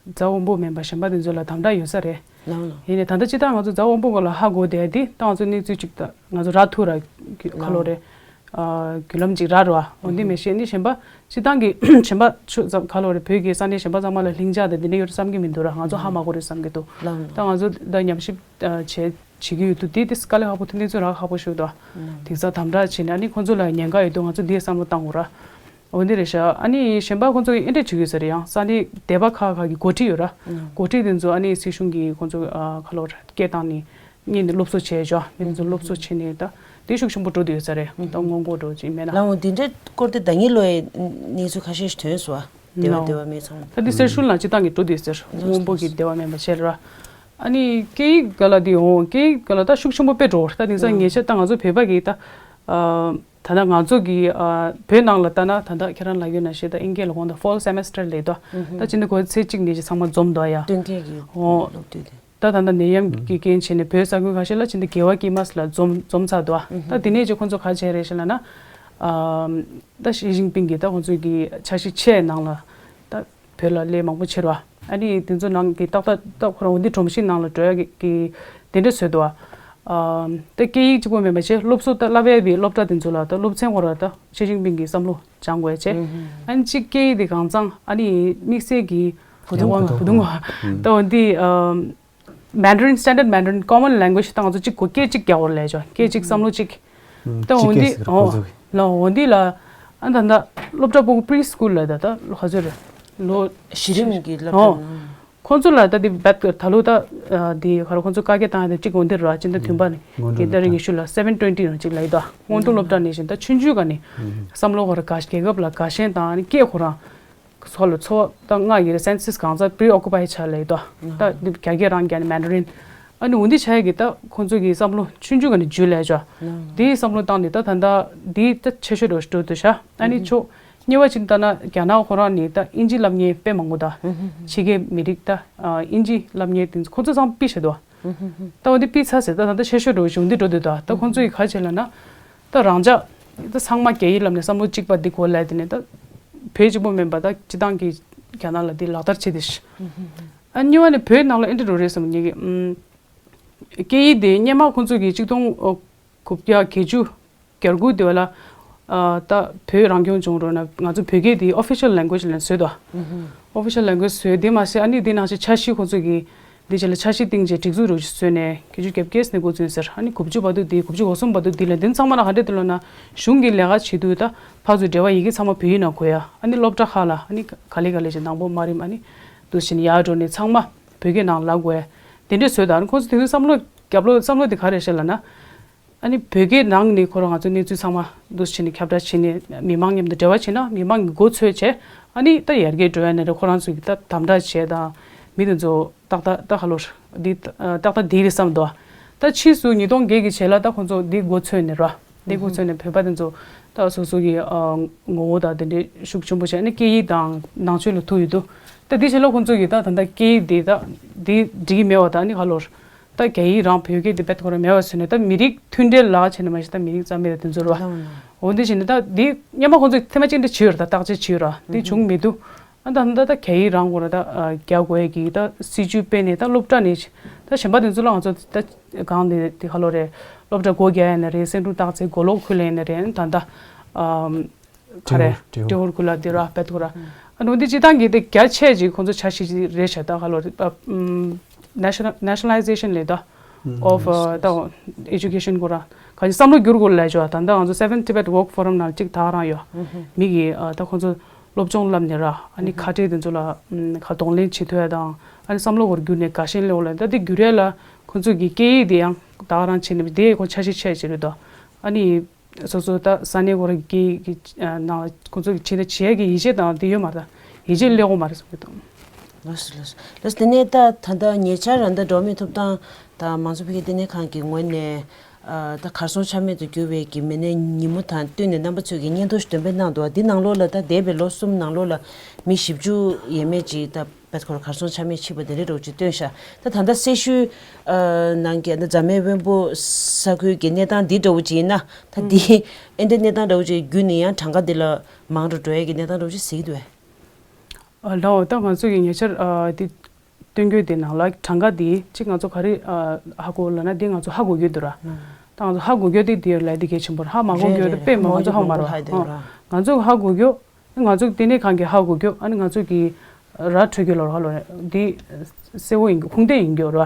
རྫ་དབོན་པོ་མིན་པ་གཞན་པ་དེ་ཚོ་ལ་དམ་དྲག་ཡོད་ས་རེད། ལགས་ལགས། ཡིན་ནའི་ད་ལྟ་སྤྱི་བཏང་ང་ཚོ་རྫ་དབོན་པོ་ག་ལ་ཧ་གོ་བསྡད་འདི་ད་ང་ཚོ་གནས་ཚུལ་ཅིག་ད་ང་ཚོ་ར་ཐུག་ར་ཁ་ལོ་རེད། ཨ་བརྒྱུད་ལམ་ཅིག་རག་རེད་བ། འོ་འདི་མི་ཤེས་ནི་གཞན་པ་སྤྱི་བཏང་གི་གཞན་པ་ཆོས་ཙམ་ག་ལོ་རེད། བོད་ཀྱི་ས་གནས་གཞན་པ་ཚང་མ་ལ་ལྷིང་འཇགས་དང་འདི་འདྲ་ཡོད་རེད་བསམ་གྱི་མི་འདུག་ར། ང་ཚོ་ཧ་མ་གོ་རེད་བསམ་གྱི་འདུག་ལགས་ལགས། ད་ང་ཚོ་ད་ཉམས་ཞིབ་བྱེད་བྱེད་ཀྱི་ཡོད་འདུག་དེ་དེ་དཀའ་ལས་ཁག་པོ་ཐུག་གནས་ཚུལ་རག་ཁག་པོ་ཞིག་འདུག་དེང་སང་དམ་དྲག་བྱས་ནས་ཨ་ནི་ཁོང་ཚོ་ལ་ཉེན་ཁ་ཡོད་འདུག་ང་ཚོ་འདི་བསམ་བློ་བཏང་དགོས་ར། འོ་འདི་རེད་ཤག་ཨ་ནི་གཞན་པ་ཁོང་ཚོ་གི་ཨེ་འདྲ་བྱེད་ཀྱི་ཡོད་ས་རེད། ཡང་ས་གནས་སྡེ་པ་ཁག་ཁག་གི་འགོ་ཁྲིད་ཡོད་ར། འགོ་ཁྲིད་དེ་ཚོ་ཨ་ནི་སྲིད་གཞུང་གི་ཁོང་ཚོ་ཁ་ལོ་ར་སྐད་བཏང་ནས། གཉིས་ནས་སློབ་གསོ་བྱས་ཆོག་མི་ཚོ་སློབ་གསོ་བྱས་ནས་ད་དེ་ཤུགས་ཆེན་པོ་འགྲོ་བསྡད་ཡོད་ས་རེད། ད་སྔོན་འགོག་འགྲོ་ཅིག་མེད་ན། ལགས་འོང་། དེ་འདྲའི་སྐོར་དེ་ཟླ་ཉིན་ལོའི་གནས་ཚུལ་ཁ་ཤས་ཤིག་ཐོན་སོང་བ། སྡེ་བ་སྡེ་བ་མེད་ཚང་མ། ད་དེ་སེར་ཤུལ་ནང་སྤྱི་བཏང་གི་འགྲོ་བསྡད་ཟེར། སྔོན་འགོག་གི་སྡེ་བ་མེད་པ་བྱས་ར། ཨ་ནི་སྐད་ཡིག་ག་ལ་དེ་འོང་སྐད་ཡིག་ག་ལ་ད་ཤུགས་ཆེན་པོ་དཔེ་འགྲོ་བ་ད་དེང་སང་ངེད་ཆ་ད་ང་ཚོ་བོད་པ་གི་ད། ད་ལྟ་ང་ཚོ་གི་བོད་ནང་ལ་ལྟ་ན་ད་ལྟ་ཁྱེད་རང་ལ་ཡོད་ན་ཞེས་ད་ཨིན་སྐད་ལ་གོང་ད་ཕོལ་སེ་མེ་སི་ཊར་ལས་ད། ད་སྤྱི་ཟླ་གོ་ཚེས་གཅིག་ནས་ཅི་ཚང་མ་འཛོམས་འདུག་ཡ། སྟོན་ཁའི་གི་ཨོ། སློབ་དུས་དེ། ད་ད་ལྟ་ནད་ཡམས་ཀྱི་རྐྱེན་བྱས་ནས་བོད་ས་ཁུལ་ཁ་ཤས་ལ་ཕྱི་ཟླ་བརྒྱད་པ་དཀྱིལ་མ་ལ་འཛོམས་འཛོམས་ཚར་འདུག་ད་དེ་ནས་ཅི་ཁོང་ཚོ་ག་བྱས་རེད་ཞེ་ལབ་ན། ད་ཞི་ཅིན་ཕིང་གིས་ད་ཁོང་ཚོ་གི་འཆར་གཞི་ཆེ་ནང་ལ་ད་བོད་ལ་སླེབས་མང་པོ་ཕྱིར་བ། ཨ་ནི་དེ་ཚོ་ནང་གི་ཏག་ཏག་ཏག་ཁོ་རང་འོ་འདི་སྒྲོམ་གཞི་ནང་ལ་འགྲོ་ཡ་གི་གི་དེ་འདྲ་བཟོས་འདུག་ད་སྐད་ཡིག་གཅིག་པོ་མིན་པ་བྱས་སློབ་གསོ་ད་བསླབ་ཡ་བའི་སློབ་གྲྭ་དེ་ཚོ་ལ་ད་སློབ་ཚན་ཁོ་ར་ད་ཞི་ཅིན་ཕིང་གི་བསམ་བློ་སྦྱང་དགོས་བྱས། ཨ་ནི་གཅིག་སྐད་ཡིག་དེ་གང་ཚང་ཨ་ནི་དམིགས་བསལ་གི་བུ་ཐུང་བུ་ཐུང་བུ་ཐུང་ད་འོ་འདི། Mandarin, Standard Mandarin, Common Language ད་ང་ཚོ་གཅིག་གོ་སྐད་གཅིག་རྒྱག་དགོས་ལས་ཆོག་སྐད་གཅིག་བསམ་བློ་གཅིག་ད་འོ་འདི་ཨོ་ལ་འོ་འདི་ལ་ཨ་ད་ད་སློབ་གྲྭ་ཕྲུ་གུ་pre school ལ་ད་ད་ལོ་ག་ཚོད་རེད་ལོ་གཞི་རིམ་གྱི་སློབ་ཨོ་གྲྭ་ནང་ཁོང་ཚོ་ལ་ད་འདི་བད་ད་ལོ་ད་འདི་ག་རེ་ཁོང་ཚོ་ཀ་སྐད་བཏང་ཡ་ད་གཅིག་འོ་འདི་ར་ཅི་ད་ཐུན་པ་ནི་གི་ད་རེ་ཉི་ཤུ་ལ་seven twenty ནང་གཅིག་ལ་ཡི་ད་སྔོན་འགྲོ་སློབ་གྲྭ་ནས་བཞིན་ད་ཆུང་ཆུང་ག་ནི་བསམ་བློ་ག་རེ་ག་རྒྱལ་ཁབ་ལ་དགའ་ཞེན་དང་ནི་སྐད་ཁོ་རང་སོགས་ལ་འཚོ་བ་ད་ང་ཡི་རེ་སེན་སིས་གང་ཚ་preoccupy ཆ་ལེ་དོ། ད་འདི་རྒྱ་སྐད་རང་རྒྱ་ནི་Mandarin། ཨ་ནི་འོ་འདི་ཆ་ཡ་གི་ད་ཁོང་ཚོ་གི་བསམ་བློ་ཆུང་ཆུང་ག་ནི་འཇུ་ལེ་ཆོ། འདིའི་བསམ་བློ་བཏང་ནི་ད་ད་ད་འདི་ད་ཆེ་ཤོས་རོ་ཞིག་འགྲོ་འདུག་ཤ། ཨ་ནི་ཕྱོགས་གཉིས་པ་ཅིག་ལྟ་ན་རྒྱ་ནག་ཁོ་རང་ནི་ད་ཨིན་ཇི་བསླབ་མཁན་དཔེ་མང་པོ་ད། ཕྱི་རྒྱལ་མི་རིགས་ད་ཨིན་ཇི་བསླབ་མཁན་དེ་ཁོང་ཚོ་ཚང་པི་ཤ་དོ། ད་འོ་འདི་པི་ཚ་ཟེར་ད་ད་ད་ཆེ་ཤོས་འགྲོ་ཞིག་འོ་འདི་འགྲོ་འདུག་ད། ད་ཁོང་ཚོ་གི་ག་བྱེད་ལ་ན། ད་རང་ཅག་ད་ཚང་མ་རྒྱ་ཡིག་ལམ་ནས་བསམ་བློ་གཅིག་པ་འདི་གོ་ལས་དེ་ནས་ད་བོད་གཅིག་པོ་མིན་པ་ད་སྤྱི་བཏང་གི་རྒྱ་ནག་ལ་འདི་ལག་བསྟར་བྱེད་དེ་ཤི། ཨ་གཉིས་པ་ནས་བོད་ནང་ལ་ཨེ་འདྲ་རུ་རེད་བསམ་ངེད་ཀྱི་ཨུམ། སྐད་ཡིག་དེ་སྔོན་མ་ཁོང་ཚོ་གི་གཅིག་སྟོང་དགུ་བརྒྱ་བརྒྱད་ཅུ་གྱ་དགུ་དེ་བ་ལ་ད་བོད་རང་སྐྱོང་ལྗོངས་རུ་ན་ང་ཚོ་བོད་སྐད་དེ་official language ལ་བཟོས་དོ། Official language བཟོས་དེ་མ་ཟད་ཨ་ནི་དེ་ནང་བཞིན་འཆར་གཞི་ཁོང་ཚོ་གི་འདི་བྱས་ལ་འཆར་གཞི་བཏིང་བྱས་སྒྲིག་འཛུགས་རུ་བཟོས་ནས་བརྒྱད་ཅུ་གྱ་བརྒྱད་ནས་འགོ་བཙུགས་ཟེར། ཨ་ནི་དགུ་བཅུ་བར་དུ་དེ་དགུ་བཅུ་གོ་གསུམ་བར་དུ་དེ་ལ་འདི་ཚང་མ་ལ་ག་འདྲ་འདུག་ལབ་ན། གཞུང་གི་ལས་ཀ་བྱེད་དུས་ད་ཕར་ཚུར་འབྲེལ་བ་ཡི་གེ་ཚང་མ་བོད་ཡིག་ནང་དགོས་ཡ། ཨ་ནི་སློབ་གྲྭ་ཁག་ལ་ཨ་ནི་ག་ལེ་ག་ལེ་བྱས་ནང་པོ་དམའ་རིམ་ཨ་ནི་འདུག་བྱས་ནས་ཡར་འགྲོ་ནས་ཚང་མ་བོད་སྐད་ནང་ལབ་དགོས་ཡ་དེ་འདྲས་བཟོས། ད་ཨ་ནི་ཁོང་ཚོ་དེ་ཚོའི་བསམ་བློ་རྒྱབ་ལོགས་བསམ་བློ་དེ་ག་རེ་རེད་ལབ་ན། ཨ་ནི་བོད་སྐད་ནང་ནས་ཁོ་རང་ང་ཚོ་གནས་ཚུལ་ཚང་མ་འདུ་བྱས་ནས་ཁྱབ་བསྒྲགས་བྱས་ནས་མི་མང་མཉམ་དུ་འབྲེལ་བ་བྱས་ན་མི་མང་གི་མགོ་ཚོས་བྱས། ཨ་ནི་ད་ཡར་རྒྱས་འགྲོ་ཡ་ནི་རེད། ཁོ་རང་ཚོ་གི་ད་དམ་དྲག་བྱས་དང་མི་དེ་ཚོ་ཏག་ཏག་ད་ཧ་ལོ་འདི་ཏག་ཏག་འདི་རེད་བསམ་འདུག་ད་ཕྱིས་སུ་ཉིས་སྟོང་བརྒྱད་ཀྱི་རྗེས་ལ་ད་ཁོ་ཚོ་འདི་མགོ་ཚོས་ནས་ར་འདི་མགོ་ཚོས་ནས་བོད་པ་དེ་ཚོ་ད་སོ་སོ་གི་ངོ་བོ་དང་དེ་འདྲའི་ཤུགས་ཆེན་པོ་བྱས་ནས་སྐད་ཡིག་དང་ནང་ཆོས་ལ་ཐུག་ཡོད་འདུག་ད་འདི་རྗེས་ལ་ཁོ་ཚོ་གི་ད་ད་ད་སྐད་ཡིག་འདི་ད་འདི་འགྲིག་གི་མེད་པ་ད་ནི་ཧ་ལོ། ད་རྒྱ་ཡིག་རང་བོད་སྐད་དེ་བེད་ཁོ་རང་མེད་པ་བཟོས་ནས་ད་མི་རིགས་མཐུན་སྒྲིལ་ལ་བྱས་ནས་མ་གཞི་ད་མི་རིགས་རྩ་མེད་ལ་དེ་ཚོ་ར། འོ་འདི་བྱས་ནས་ད་འདི་སྔོན་མ་ཁོང་ཚོས་ཐེངས་མ་གཅིག་འདྲ་བྱས་ཡོད་ར། ད་བརྟག་དཔྱད་བྱས་ཡོད་ར། འདི་བྱུང་མི་འདུག་ཨ་ད་ད་ད་རྒྱ་ཡིག་རང་ཁོ་ར་ད་རྒྱག་དགོས་ཡ་གི་ད་སྲིད་ཇུས་སྤེལ་ནས་ད་སློབ་གྲྭ་ནས་ད་གཞན་པ་དེ་ཚོ་ལ་ང་ཚོ་ད་གང་དེ་དེ་ཁ་ལོ་རེད། སློབ་གྲྭ་སྒོ་རྒྱག་ཡ་ནི་རེད། སེང་འབྲུག་སྟག་རྩེ་མགོ་ལོག་ཁུལ་ལ་ཡིན་ནི་རེད། ད་ད་ཨམ། ག་རེ། ཏྲེ་ཧོར་ཏྲེ་ཧོར་ཁུལ་ལ་དེ་ར་བེད་ཁོ་ར། ཨ་ནོ་འདི་སྤྱི་བཏང་གི་དེ་རྒྱ་ཆེ་ཅིག་ཁོང་ཚོ་འཆར་གཞི་ཅིག་རེད་ཤག་ད་ག་ལོ་རེད། ཨ། ཨམ། National- Nationalization ལས་ད་of ད་education ཁོ་ར་ག་ཅིག་བསམ་བློ་བསྒྱུར་དགོས་ལས་ཅོ། ད་ད་ང་ཚོ་Seven Tibet Work Forum ནང་གཅིག་ད་རང་ཡོད། མི་གི་ད་ཁོང་ཚོ་སློབ་སྦྱོང་བསླབ་ནས་ར་ཨ་ནི་ཁ་བྲལ་དེ་ཚོ་ལ་ག་གདོང་ལེན་བྱེད་ཐུབ་ཡ་དང་ཨ་ནི་བསམ་བློ་ཁོར་བསྒྱུར་ནས་དགའ་ཞེན་སླེབས་ལ་ད་དེ་བསྒྱུར་ཡ་ལ་ཁོང་ཚོ་གི་སྐད་ཡིག་དེ་ཡང་ད་རང་བྱེད་ནས་དེ་ཁོ་འཆར་གཞི་ཆེ་ཅིག་རེད་དོ། ཨ་ནི། སོ་སོ་ད་ས་གནས་ཁོ་རང་གི་གི་ནང་ཁོ་ཚོ་གི་ཆེད་དུ་བྱེད་ཀྱི་ཡིད་ཆེས་དང་དེ་ཡོད་མ་རེད། ད་ཡིད་ཆེས་སླེབས་ཡོད་མ་རེད་བསམ་གྱི་འདུག་ལགས་སོ་ལགས་སོ་ལགས་སོ། དེ་ནས་ད་ད་ལྟ་ཉེ་ཆར་རང་ད་འགྲོ་བ་མིའི་ཐོབ་ཐང་དང་མང་གཙོ་འཕེལ་རྒྱས་ལྟེ་གནས་ཁང་གི་ངོས་ནས་ད་གར་སོང་ཆ་མེད་དུ་གྱུར་བའི་གི་མི་སྣའི་ཉིན་མོ་དང་བསྟུན་ནས་རྣམ་པ་ཚོས་ཀྱི་སྙན་ཐོ་ཞིག་འདོན་སྤེལ་གནང་འདུག་འདི་ནང་ལོགས་ལ་ད་འདས་པའི་ལོ་གསུམ་ནང་ལོགས་ལ་མི་བཞི་བཅུ་ཡས་མས་ཅིག་ད། བེད་ཁོ་ར་གར་སོང་ཆ་མེད་ཕྱིན་པ་དེ་འདྲ་འདྲ་བོ་ཅིག་བཏོན་ཤག་ད་ད་ལྟ་སེར་ཤུལ་ནང་གི་ད་རྫ་སྨད་དབོན་པོ་ས་ཁུལ་གྱི་གནས་སྟངས་འདི་འདྲ་བོ་ཅིག་ཡིན་ན་ད་འདི་ཨེ་འདྲ་གནས་སྟངས་འདྲ་བོ་ཅིག་བརྒྱུད་ནས་ཡང་གྲངས་ཀ་འདི་ལ་མང་དུ་འགྲོ་ཡས་ཀྱི་གནས་སྟངས་འདྲ་བོ་ཅིག་གཟིགས་འདུག་གས། ལའོ་ད་ང་ཚོ་གི་ཉེ་ཆར་འདི་སྟོན་རྒྱུ་དེ་ནང་ལ་གྲངས་ཀ་འདི་གཅིག་ང་ཚོ་ག་རེ་ཧ་གོ་ལབ་ན་འདི་ང་ཚོ་ཧ་གོ་རྒྱུ་འདུག་ར། ད་ང་ཚོ་ཧ་གོ་རྒྱུ་དེ་འདི་ལ་འདི་གལ་ཆེན་པོ་ར། ཧ་མ་གོ་རྒྱུ་དེ་དཔེ་མང་ང་ཚོ་ཧ་མ་ར། ང་ཚོ་ཧ་གོ་རྒྱུ། ང་ཚོ་ལྟེ་གནས་ཁང་གིས་ཧ་གོ་རྒྱུ། ཨ་ནི་ང་ཚོ་གི་ར་འཕྲོད་རྒྱུ་ལོར་ཧ་ལོ་རེད། འདི་གསལ་བོ་ཡིན་རྒྱུ་ཁུངས་ལྡན་ཡིན་རྒྱུ་ར།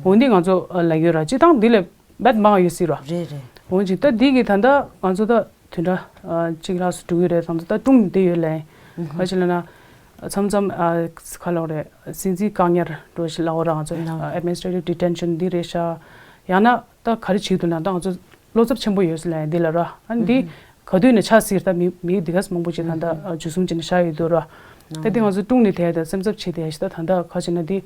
འོ་འདི་ང་ཚོ་ལ་ཡོད་ར། སྤྱི་བཏང་འདི་ལས་བེད་མང་ཡོད་སྲིད་ར། རེད་རེད། འོ་ཅི་ད་འདི་གི་ད་ལྟ་ང་ཚོ་ད་བདུན་ཕྲག་གཅིག་ལྷག་སུ་འགྲོ་གི་རེད། ད་ད་ཀྲུང་ནས་བསྡད་ཡོད་ལས། ག་ཅི་ལ་ན་མཚམས་མཚམས་ཁ་ལོ་རེད། སྲིད་འཛིན་བཀག་ཉར་འགྲོ་ཞིག་ལའོ་ར། ང་ཚོ་administrative detention འདི་རེད་ཤག་ཡང་ན། ད་ག་རེ་བྱེད་འདུག་ན་ད་ང་ཚོ་བློ་འཚབ་ཆེན་པོ་ཡོད་ཟེར་ལབ་ཡ་འདི་ལ་ར། ཨ་ནི་འདི་ག་དུས་ནས་ཆགས་སྲིད་ད་མི་མི་འདི་ག་ས་མང་པོ་ཅིག་ད་ད་འཇུ་བཟུང་བྱས་ནས་བཞག་ཡོད་འདུག་ར། ད་འདི་ང་ཚོ་ཀྲུང་ནས་དེ་ད་སེམས་འཚབ་བྱེད་དེ་ཡ་ཞིག་ད་ད་ད་ག་བྱས་ན་འདི་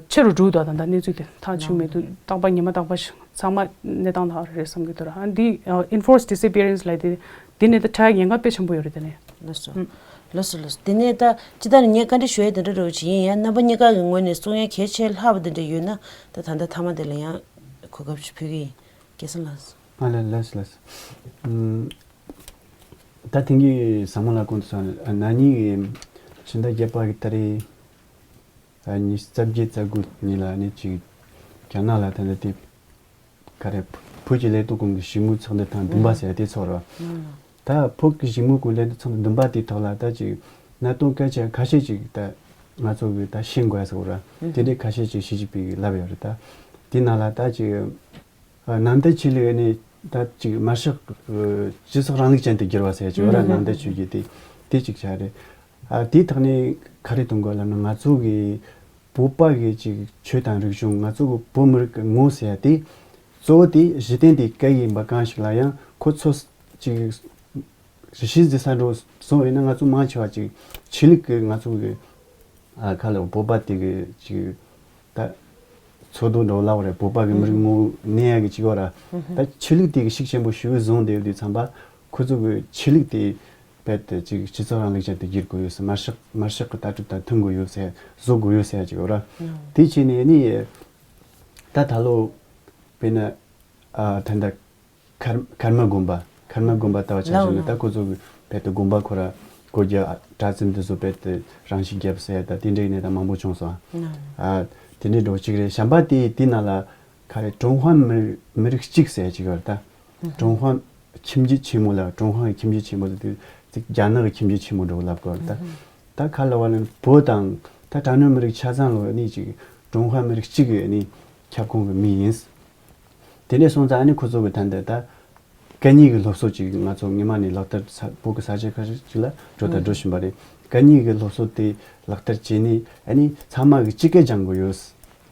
ཆེ་རུ་འགྲོ་ད་ད་ད་གནས་ཚུལ་དེ་ཐག་ཆོད་མི་འདུག་རྟག་པ་ཉི་མ་རྟག་པ་ཞིག་ཚང་མ་གནས་སྟངས་ད་རེད་བསམ་གྱི་འདུག་ར། ཨ་ནི་འདི་enforced disappearance ལབ་ཡ་དེ་འདི་ནས་ད་དྲག་ཉེན་ཁ་དཔེ་ཆེན་པོ་ཡོད་རེད་དེ་ནས། ལགས་སོ། ལགས་སོ་ལགས་སོ། དེ་ནས་ད་ཅི་ལྟར་ངས་བཀའ་འདྲི་ཞུ་ཡ་དེ་འདྲ་འདྲ་བོ་ཅིག་ཡིན། ཡང་རྣམ་པ་གཉིས་ཀ་གི་ངོས་ནས་གསུང་ཡ་གལ་ཆེ་ལྷག་པ་དེ་འདྲ་ཡོད་ན་ད་ད་ད་མཐའ་མ་དེ་ལ་ཡང་གོ་སྐབས་ཤིག་ཕུལ་གི་ཡིན། སྐལ་བཟང་ལགས་སོ། ཨ་ལ་ལགས་སོ་ལགས་སོ། ཨུམ། ད་ཐེངས་ཀྱི་ཟབ་སྨོན་ལ་གོང་དུ་སོང་ན་ན་ནིང་གི་ཕྱི་ཟླ་བརྒྱད་པ་གི་ཏ་རིག་ཉི་ཤུ་རྩ་བརྒྱད་རྩ་དགུ་ཉིན་ལ་ནི་ཅིག་རྒྱ་ནག་ལ་ད་ལྟ་དེ་ག་རེ་བོད་ཀྱི་ལས་དོན་ཁང་གི་ཞིབ་མོ་ཚོགས་འདུ་དང་བདུན་པ་ཟེར་དེ་ཚོགས་རོགས། ད་བོད་ཀྱི་ཞིབ་མོ་ཁང་ལས་དོན་ཚོགས་འདུ་བདུན་པ་དེའི་ཐོག་ལ་ད་ཅིག་གནད་དོན་སྐད་ཆ་ཁ་ཤས་ཅིག་ད་ང་ཚོ་གི་ད་ཤེས་དགོས་ཟེར་ར། དེ་འདྲའི་ཁ་ཤས་ཅིག་ཞི་ཅིན་ཕིང་གིས་ལབ་ཡོད་རེད། ད་དེ་ནང་ལ་ད་ཅིག་ནང་བསྟན་ཆོས་ལུགས་ནས་ད་ཅིག་དམར་ཤོག་སྤྱི་ཚོགས་རིང་ལུགས་ཅན་དུ་བསྒྱུར་བ་ཟེར་ཅིག་ཡོད་ར། ནང་བསྟན་ཆོས་བརྒྱུད་དེ་དེ་ཅིག་བྱ་རེད། ཨ་དེའི་ཐོག་ནས་ག་རེ་གཏོང་དགོས་ལབ་ན་ང་ཚོ་གི་བོད་པ་གི་ཅིག་ཆོས་དང་རིག་གཞུང་ང་ཚོ་གི་བོད་མི་རིགས་ཀྱི་ངོ་ཟེར་ཡ་དེ་གཙོ་བོ་དེ་གཞི་རྟེན་དེ་སྐད་ཡིག་ཡིན་པ་གང་ཞིག་ལ་ཡང་ཁོ་ཚོ་ཅིག་གཞི་འཛིན་ས་འགྲོ་སོང་ཡིན་ན་ང་ཚོ་མང་ཆེ་བ་ཅིག་ཆོས་ལུགས་ཀྱི་ང་ཚོ་གི་ཨ་ཁ་ལ་བོད་པ་དེ་གི་ཅིག་ད་འཚོ་སྡོད་འགྲོ་ལབ་རེད། བོད་པ་གི་མི་རིགས་ངོ་གནས་ཡ་གི་ཅིག་ཡོད་ར། ད་ཆོས་ལུགས་དེ་གི་ཤུགས་ཆེན་པོ་ཞེ་པོ་བཟུང་བསྡད་ཡོད་དུས་ཙམ་པ་ཁོ་ཚོ་གི་ཆོས་ལུགས་དེ་རྦད་དེ་ཅིག་སྤྱི་ཚོགས་རིང་ལུགས་ཅན་དུ་བསྒྱུར་དགོས་ཡོད་ཟེར། དམར་ཤོག་དམར་ཤོག་གི་ལྟ་གྲུབ་དང་མཐུན་དགོས་ཡོད་ཟེར། བཟོ་དགོས་ཡོད་ཟེར་ཅིག་ཡོད་ར། དེ་བྱས་ནས་ནི་ད་ད་ལོ་དཔེར་ན་ཨ་ད་ལྟ་ཀར་ཀརྨ་དགོན་པ་ཀརྨ་དགོན་པ་ལྟ་བ་ཆ་བཞག་ན་ད་ཁོ་ཚོ་གི་རྦད་དེ་དགོན་པ་ཁོ་ར་སྒོ་རྒྱག་གྲྭ་བཙུན་དེ་ཚོ་རྦད་དེ་རང་ཤི་བརྒྱབ་ཟེར། ད་དེ་འདྲའི་གནས་སྟངས་མང་པོ་བྱུང་སོང་། ཨ་དེ་འདྲའི་འགྲོ་གཅིག་རེད། གཞན་པ་དེ་དེ་ནང་ལ་ག་རེ་ཀྲུང་ཧྭ་མི་མི་རིགས་གཅིག་ཟེར་ཅིག་ཡོད་རེད། ད་ཀྲུང་ཧྭ་ཁྱིམ་རྒྱུད་ཆེན་མོ་ལ་ཀྲུང་ཧྭ་གི་ཁྱིམ་རྒྱུད་ཆེན་མོ་ཟེར་དུས་ཅིག་རྒྱ་ནག་གི་ཁྱིམ་རྒྱུད་ཆེན་མོ་འགྲོ་ལབ་དགོས་རེད། ད་ ད་ག་ལབ་པ་ལ་བོད་དང་ད་དྲག་གནོན་མི་རིགས་ཆ་ཚང་ལོ་ནི་ཅིག་ཀྲུང་ཧྭ་མི་རིགས་གཅིག་གི་ནི་ཁྱབ་ཁོངས་ཀྱི་མི་ཡིན། དེ་འདྲ་སོང་ཙང་ཨ་ནི་ཁོ་ཚོ་གི་ད་འདི་ད་གད་སྙིགས་ཀྱི་སློབ་གསོ་ཅིག་ང་ཚོ་སྔོན་མ་ནས་ལག་བསྟར་ས་བོད་ཀྱི་ས་ཆ་ཁ་ཤས་ཅིག་ལ་འགྲོ་དང་འགྲོ་བཞིན་པ་རེད། གད་སྙིགས་ཀྱི་སློབ་གསོ་དེ་ལག་བསྟར་བྱས་ནས་ཨ་ནི་ཚང་མ་གི་སྤྱི་སྐད་སྦྱང་དགོས་ཡོད།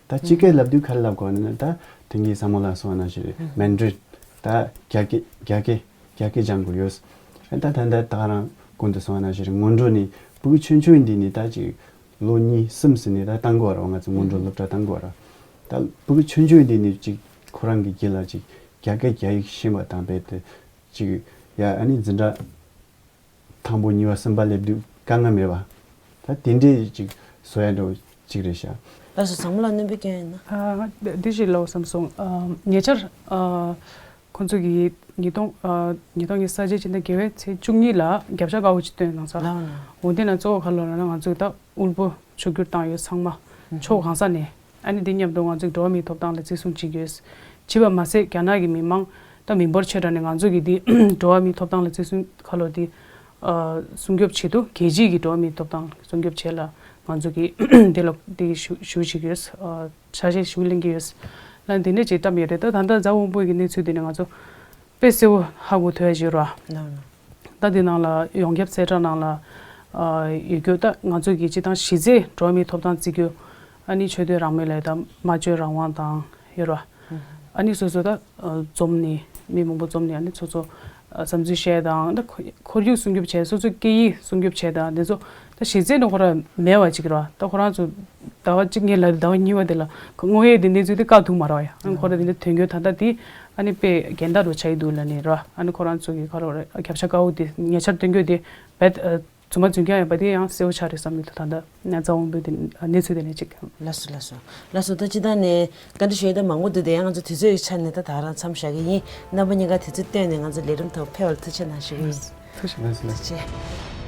ད་སྤྱི་སྐད་ལབ་དུས་ག་རེ་ལབ་དགོས་ནི་ན། ད་དེང་གི་བསམ་བློ་ལ་སོང་བ་ན་ཞིག་རེད། མན་ཌ་རིན། ད་རྒྱ་སྐད་རྒྱ་སྐད་རྒྱ་སྐད་སྦྱང་དགོས་ཡོད། ཨ་ད་ད་ད་ད་རང་གོང་དུ་སོང་བ་ན་ཞིག་རེད། སྔོན་འགྲོ་ནས་ཕྲུ་གུ་ཆུང་ཆུང་འདི་ནས་ད་ཅིག་ལོ་གཉིས་གསུམ་ཟིན་ནས་ད་བཏང་དགོས་ར། ང་ཚོ་སྔོན་འགྲོ་སློབ་གྲྭ་བཏང་དགོས་ར། ད་ཕྲུ་གུ་ཆུང་ཆུང་འདི་ནས་ཅིག་ཁོ་རང་གི་རྒྱུད་ལ་ཅིག་རྒྱ་སྐད་རྒྱ་ཡིག་ཤེས་པ་དང་རྦད་དེ་ཅིག་ཡ་ཨ་ནི་འཛིན་གྲྭ་དང་པོ་གཉིས་པ་གསུམ་པ་སླེབས་དུས་དཀའ་ངལ་མེད་པ། ད་དེ་འདྲས་ཅིག་བཟོ་ཡ་འདྲ་བོ་ཅིག་རེད་ཤག་ལགས་སོ། ཚང་མ་ལ་སྣོན་པ་སྐྱོན་ཡིན་ན། ཨ་འདི་ཞིག་ལབ་བསམ་སོང་། ཨ་ཉེ་ཆར་ཨ་ཁོང་ཚོ་གིས་ཉིས་སྟོང་ཨ་ཉིས་སྟོང་ཉི་ཤུ་རྩ་གཅིག་སྤྱི་ཟླ་བརྒྱད་པའི་ཚེས་བཅུ་གཉིས་ལ་རྒྱབ་ཤ་དཀར་པོ་ཅིག་བཏོན་གནང་ས། ལགས་འོང་། འོ་འདི་ན་གཙོ་བོ་ག་ལབ་ན་ང་ཚོས་ད་དབུལ་པོ་ཕྱུག་འགྱུར་བཏང་ཡོད་ཚང་མ། ཕྱོགས་གང་ས་ནས། ཨ་ནི་འདི་མཉམ་དུ་ང་ཚོས་འགྲོ་བ་མིའི་ཐོབ་ཐང་ལ་བརྩི་སྲུང་བྱེད་ཀྱི་ཡོད། བྱས་པ་མ་ཟད་རྒྱ་ནག་གི་མི་མང་ད་མི་འབོར་ཆེ་དྲགས་ནས་ང་ཚོ་གིས་འདི་འགྲོ་བ་མིའི་ཐོབ་ཐང་ལ་བརྩི་སྲུང་ག་ལོ་འདི་ཨ་སྲུང་སྐྱོབ་ཆེད་དུ་རྒྱལ་སྤྱིའི་གི་འགྲོ་བ་མིའི་ཐོབ་ཐང་སྲུང་སྐྱོབ་བྱེད་ལ་ང་ཚོ་གིས་འདི་ལ་འདི་ཞུ་ཞུ་བྱེད་ཀྱི་ཡོད། ཨ་ཆ་ཤས་ཞུ་ལེན་གྱི་ཡོད། ལ་འདི་འདྲ་ཅིག་བཀྲམ་ཡོད་རེད། ད་ད་ལྟ་རྫ་དབོན་པོ་གི་གནས་ཚུལ་འདི་ནས་ང་ཚོ་དཔེ་གསལ་བོ་ཧ་གོ་ཐུབ་ཡ་ཞིག་རེད་བ། ད་འདི་ནང་ལ་ཡོངས་ཁྱབ་གསལ་བསྒྲགས་ནང་ལ་ཨ་ཡོད་རྒྱུ་ད་ང་ཚོ་གི་སྤྱི་བཏང་གཞི་རྩའི་འགྲོ་བ་མིའི་ཐོབ་ཐང་བརྩི་རྒྱུ། ཨ་ནི་ཆོས་དད་རང་མོས་ལ་ད་སྨྲ་བརྗོད་རང་དབང་དང་ཡོད་རེད་བ། ཨ་ནི་སོ་སོ་ད་ཨ་འཛོམས་ནས་མི་མང་པོ་འཛོམས་ནས་ཨ་ནི་སོ་སོ་ཨ་བསམ་ཚུལ་བཤད་དང་། ད་ཁོར་ཁོར་ཡུག་སྲུང་སྐྱོབ་བྱས། སོ་སོའི་སྐད་ཡིག་སྲུང་སྐྱོབ་བྱས་དང་། དེ་ཚོ་ད་གཞི་རྩའི་ནང་ཁོ་རང་མེད་པ་ཅིག་རེད་བ། ད་ཁོ་རང་ཚོ་ཟླ་བ་གཅིག་ངེད་ལ་ཟླ་བ་གཉིས་པ་དེ་ལ་དངོས་ཡོད་དེ་གནས་ཚུལ་དེ་བཀག་ཐུབ་མ་རེད་བ། ཡ་ཨ་ནི་ཁོ་རང་དེ་འདྲ་དོན་འཁྱོལ་ད་ལྟ་དེ་ཨ་ནི་དཔེ་འགལ་ཟླ་རུ་ཆགས་ཀྱི་འདུག་ལབ་ནས་རེད་བ། ཨ་ནི་ཁོ་རང་ཚོ་གི་ག་རེ་རེད། རྒྱབ་ཤ་དཀར་པོ་དེ་ཉེ་ཆར་བཏོན་རྒྱུ་དེ་རྦད་ཨ་རྫུན་མ་རྫུན་རྐྱང་ཡིན་པ་དེ་ཡང་གསལ་པོ་ཆགས་རེད་བསམ་གྱི་འདུག་ད་ལྟ་ན་རྫ་དབོན་པོའི་དེ་གནས་ཚུལ་དེ་ནས་ཅིག་ལགས་སོ། ལགས་སོ། ལགས་སོ། ད་སྤྱིར་བཏང་ནས་བཀའ་འདྲི་ཞུ་ཡ་ད་མང་པོ་འདུག་དེ་ཡང་ང་ཚོ་དུས་ཚོད་ཀྱི་ཆ་ནས་ད་ད་རང་མཚམས་བཞག་གི་ཡིན། རྣམ་པ་གཉིས་ཀ་དུས་ཚོད་བཏོན་ནས་ང་ཚོ་ལས་རིམ་ཐོག་ཕེབས་པར་ཐུགས་རྗེ་གནང་ཞུ་གི་ཡིན། ཐུགས་རྗེ་གནང་། ཐུགས་རྗེ་ཆེ།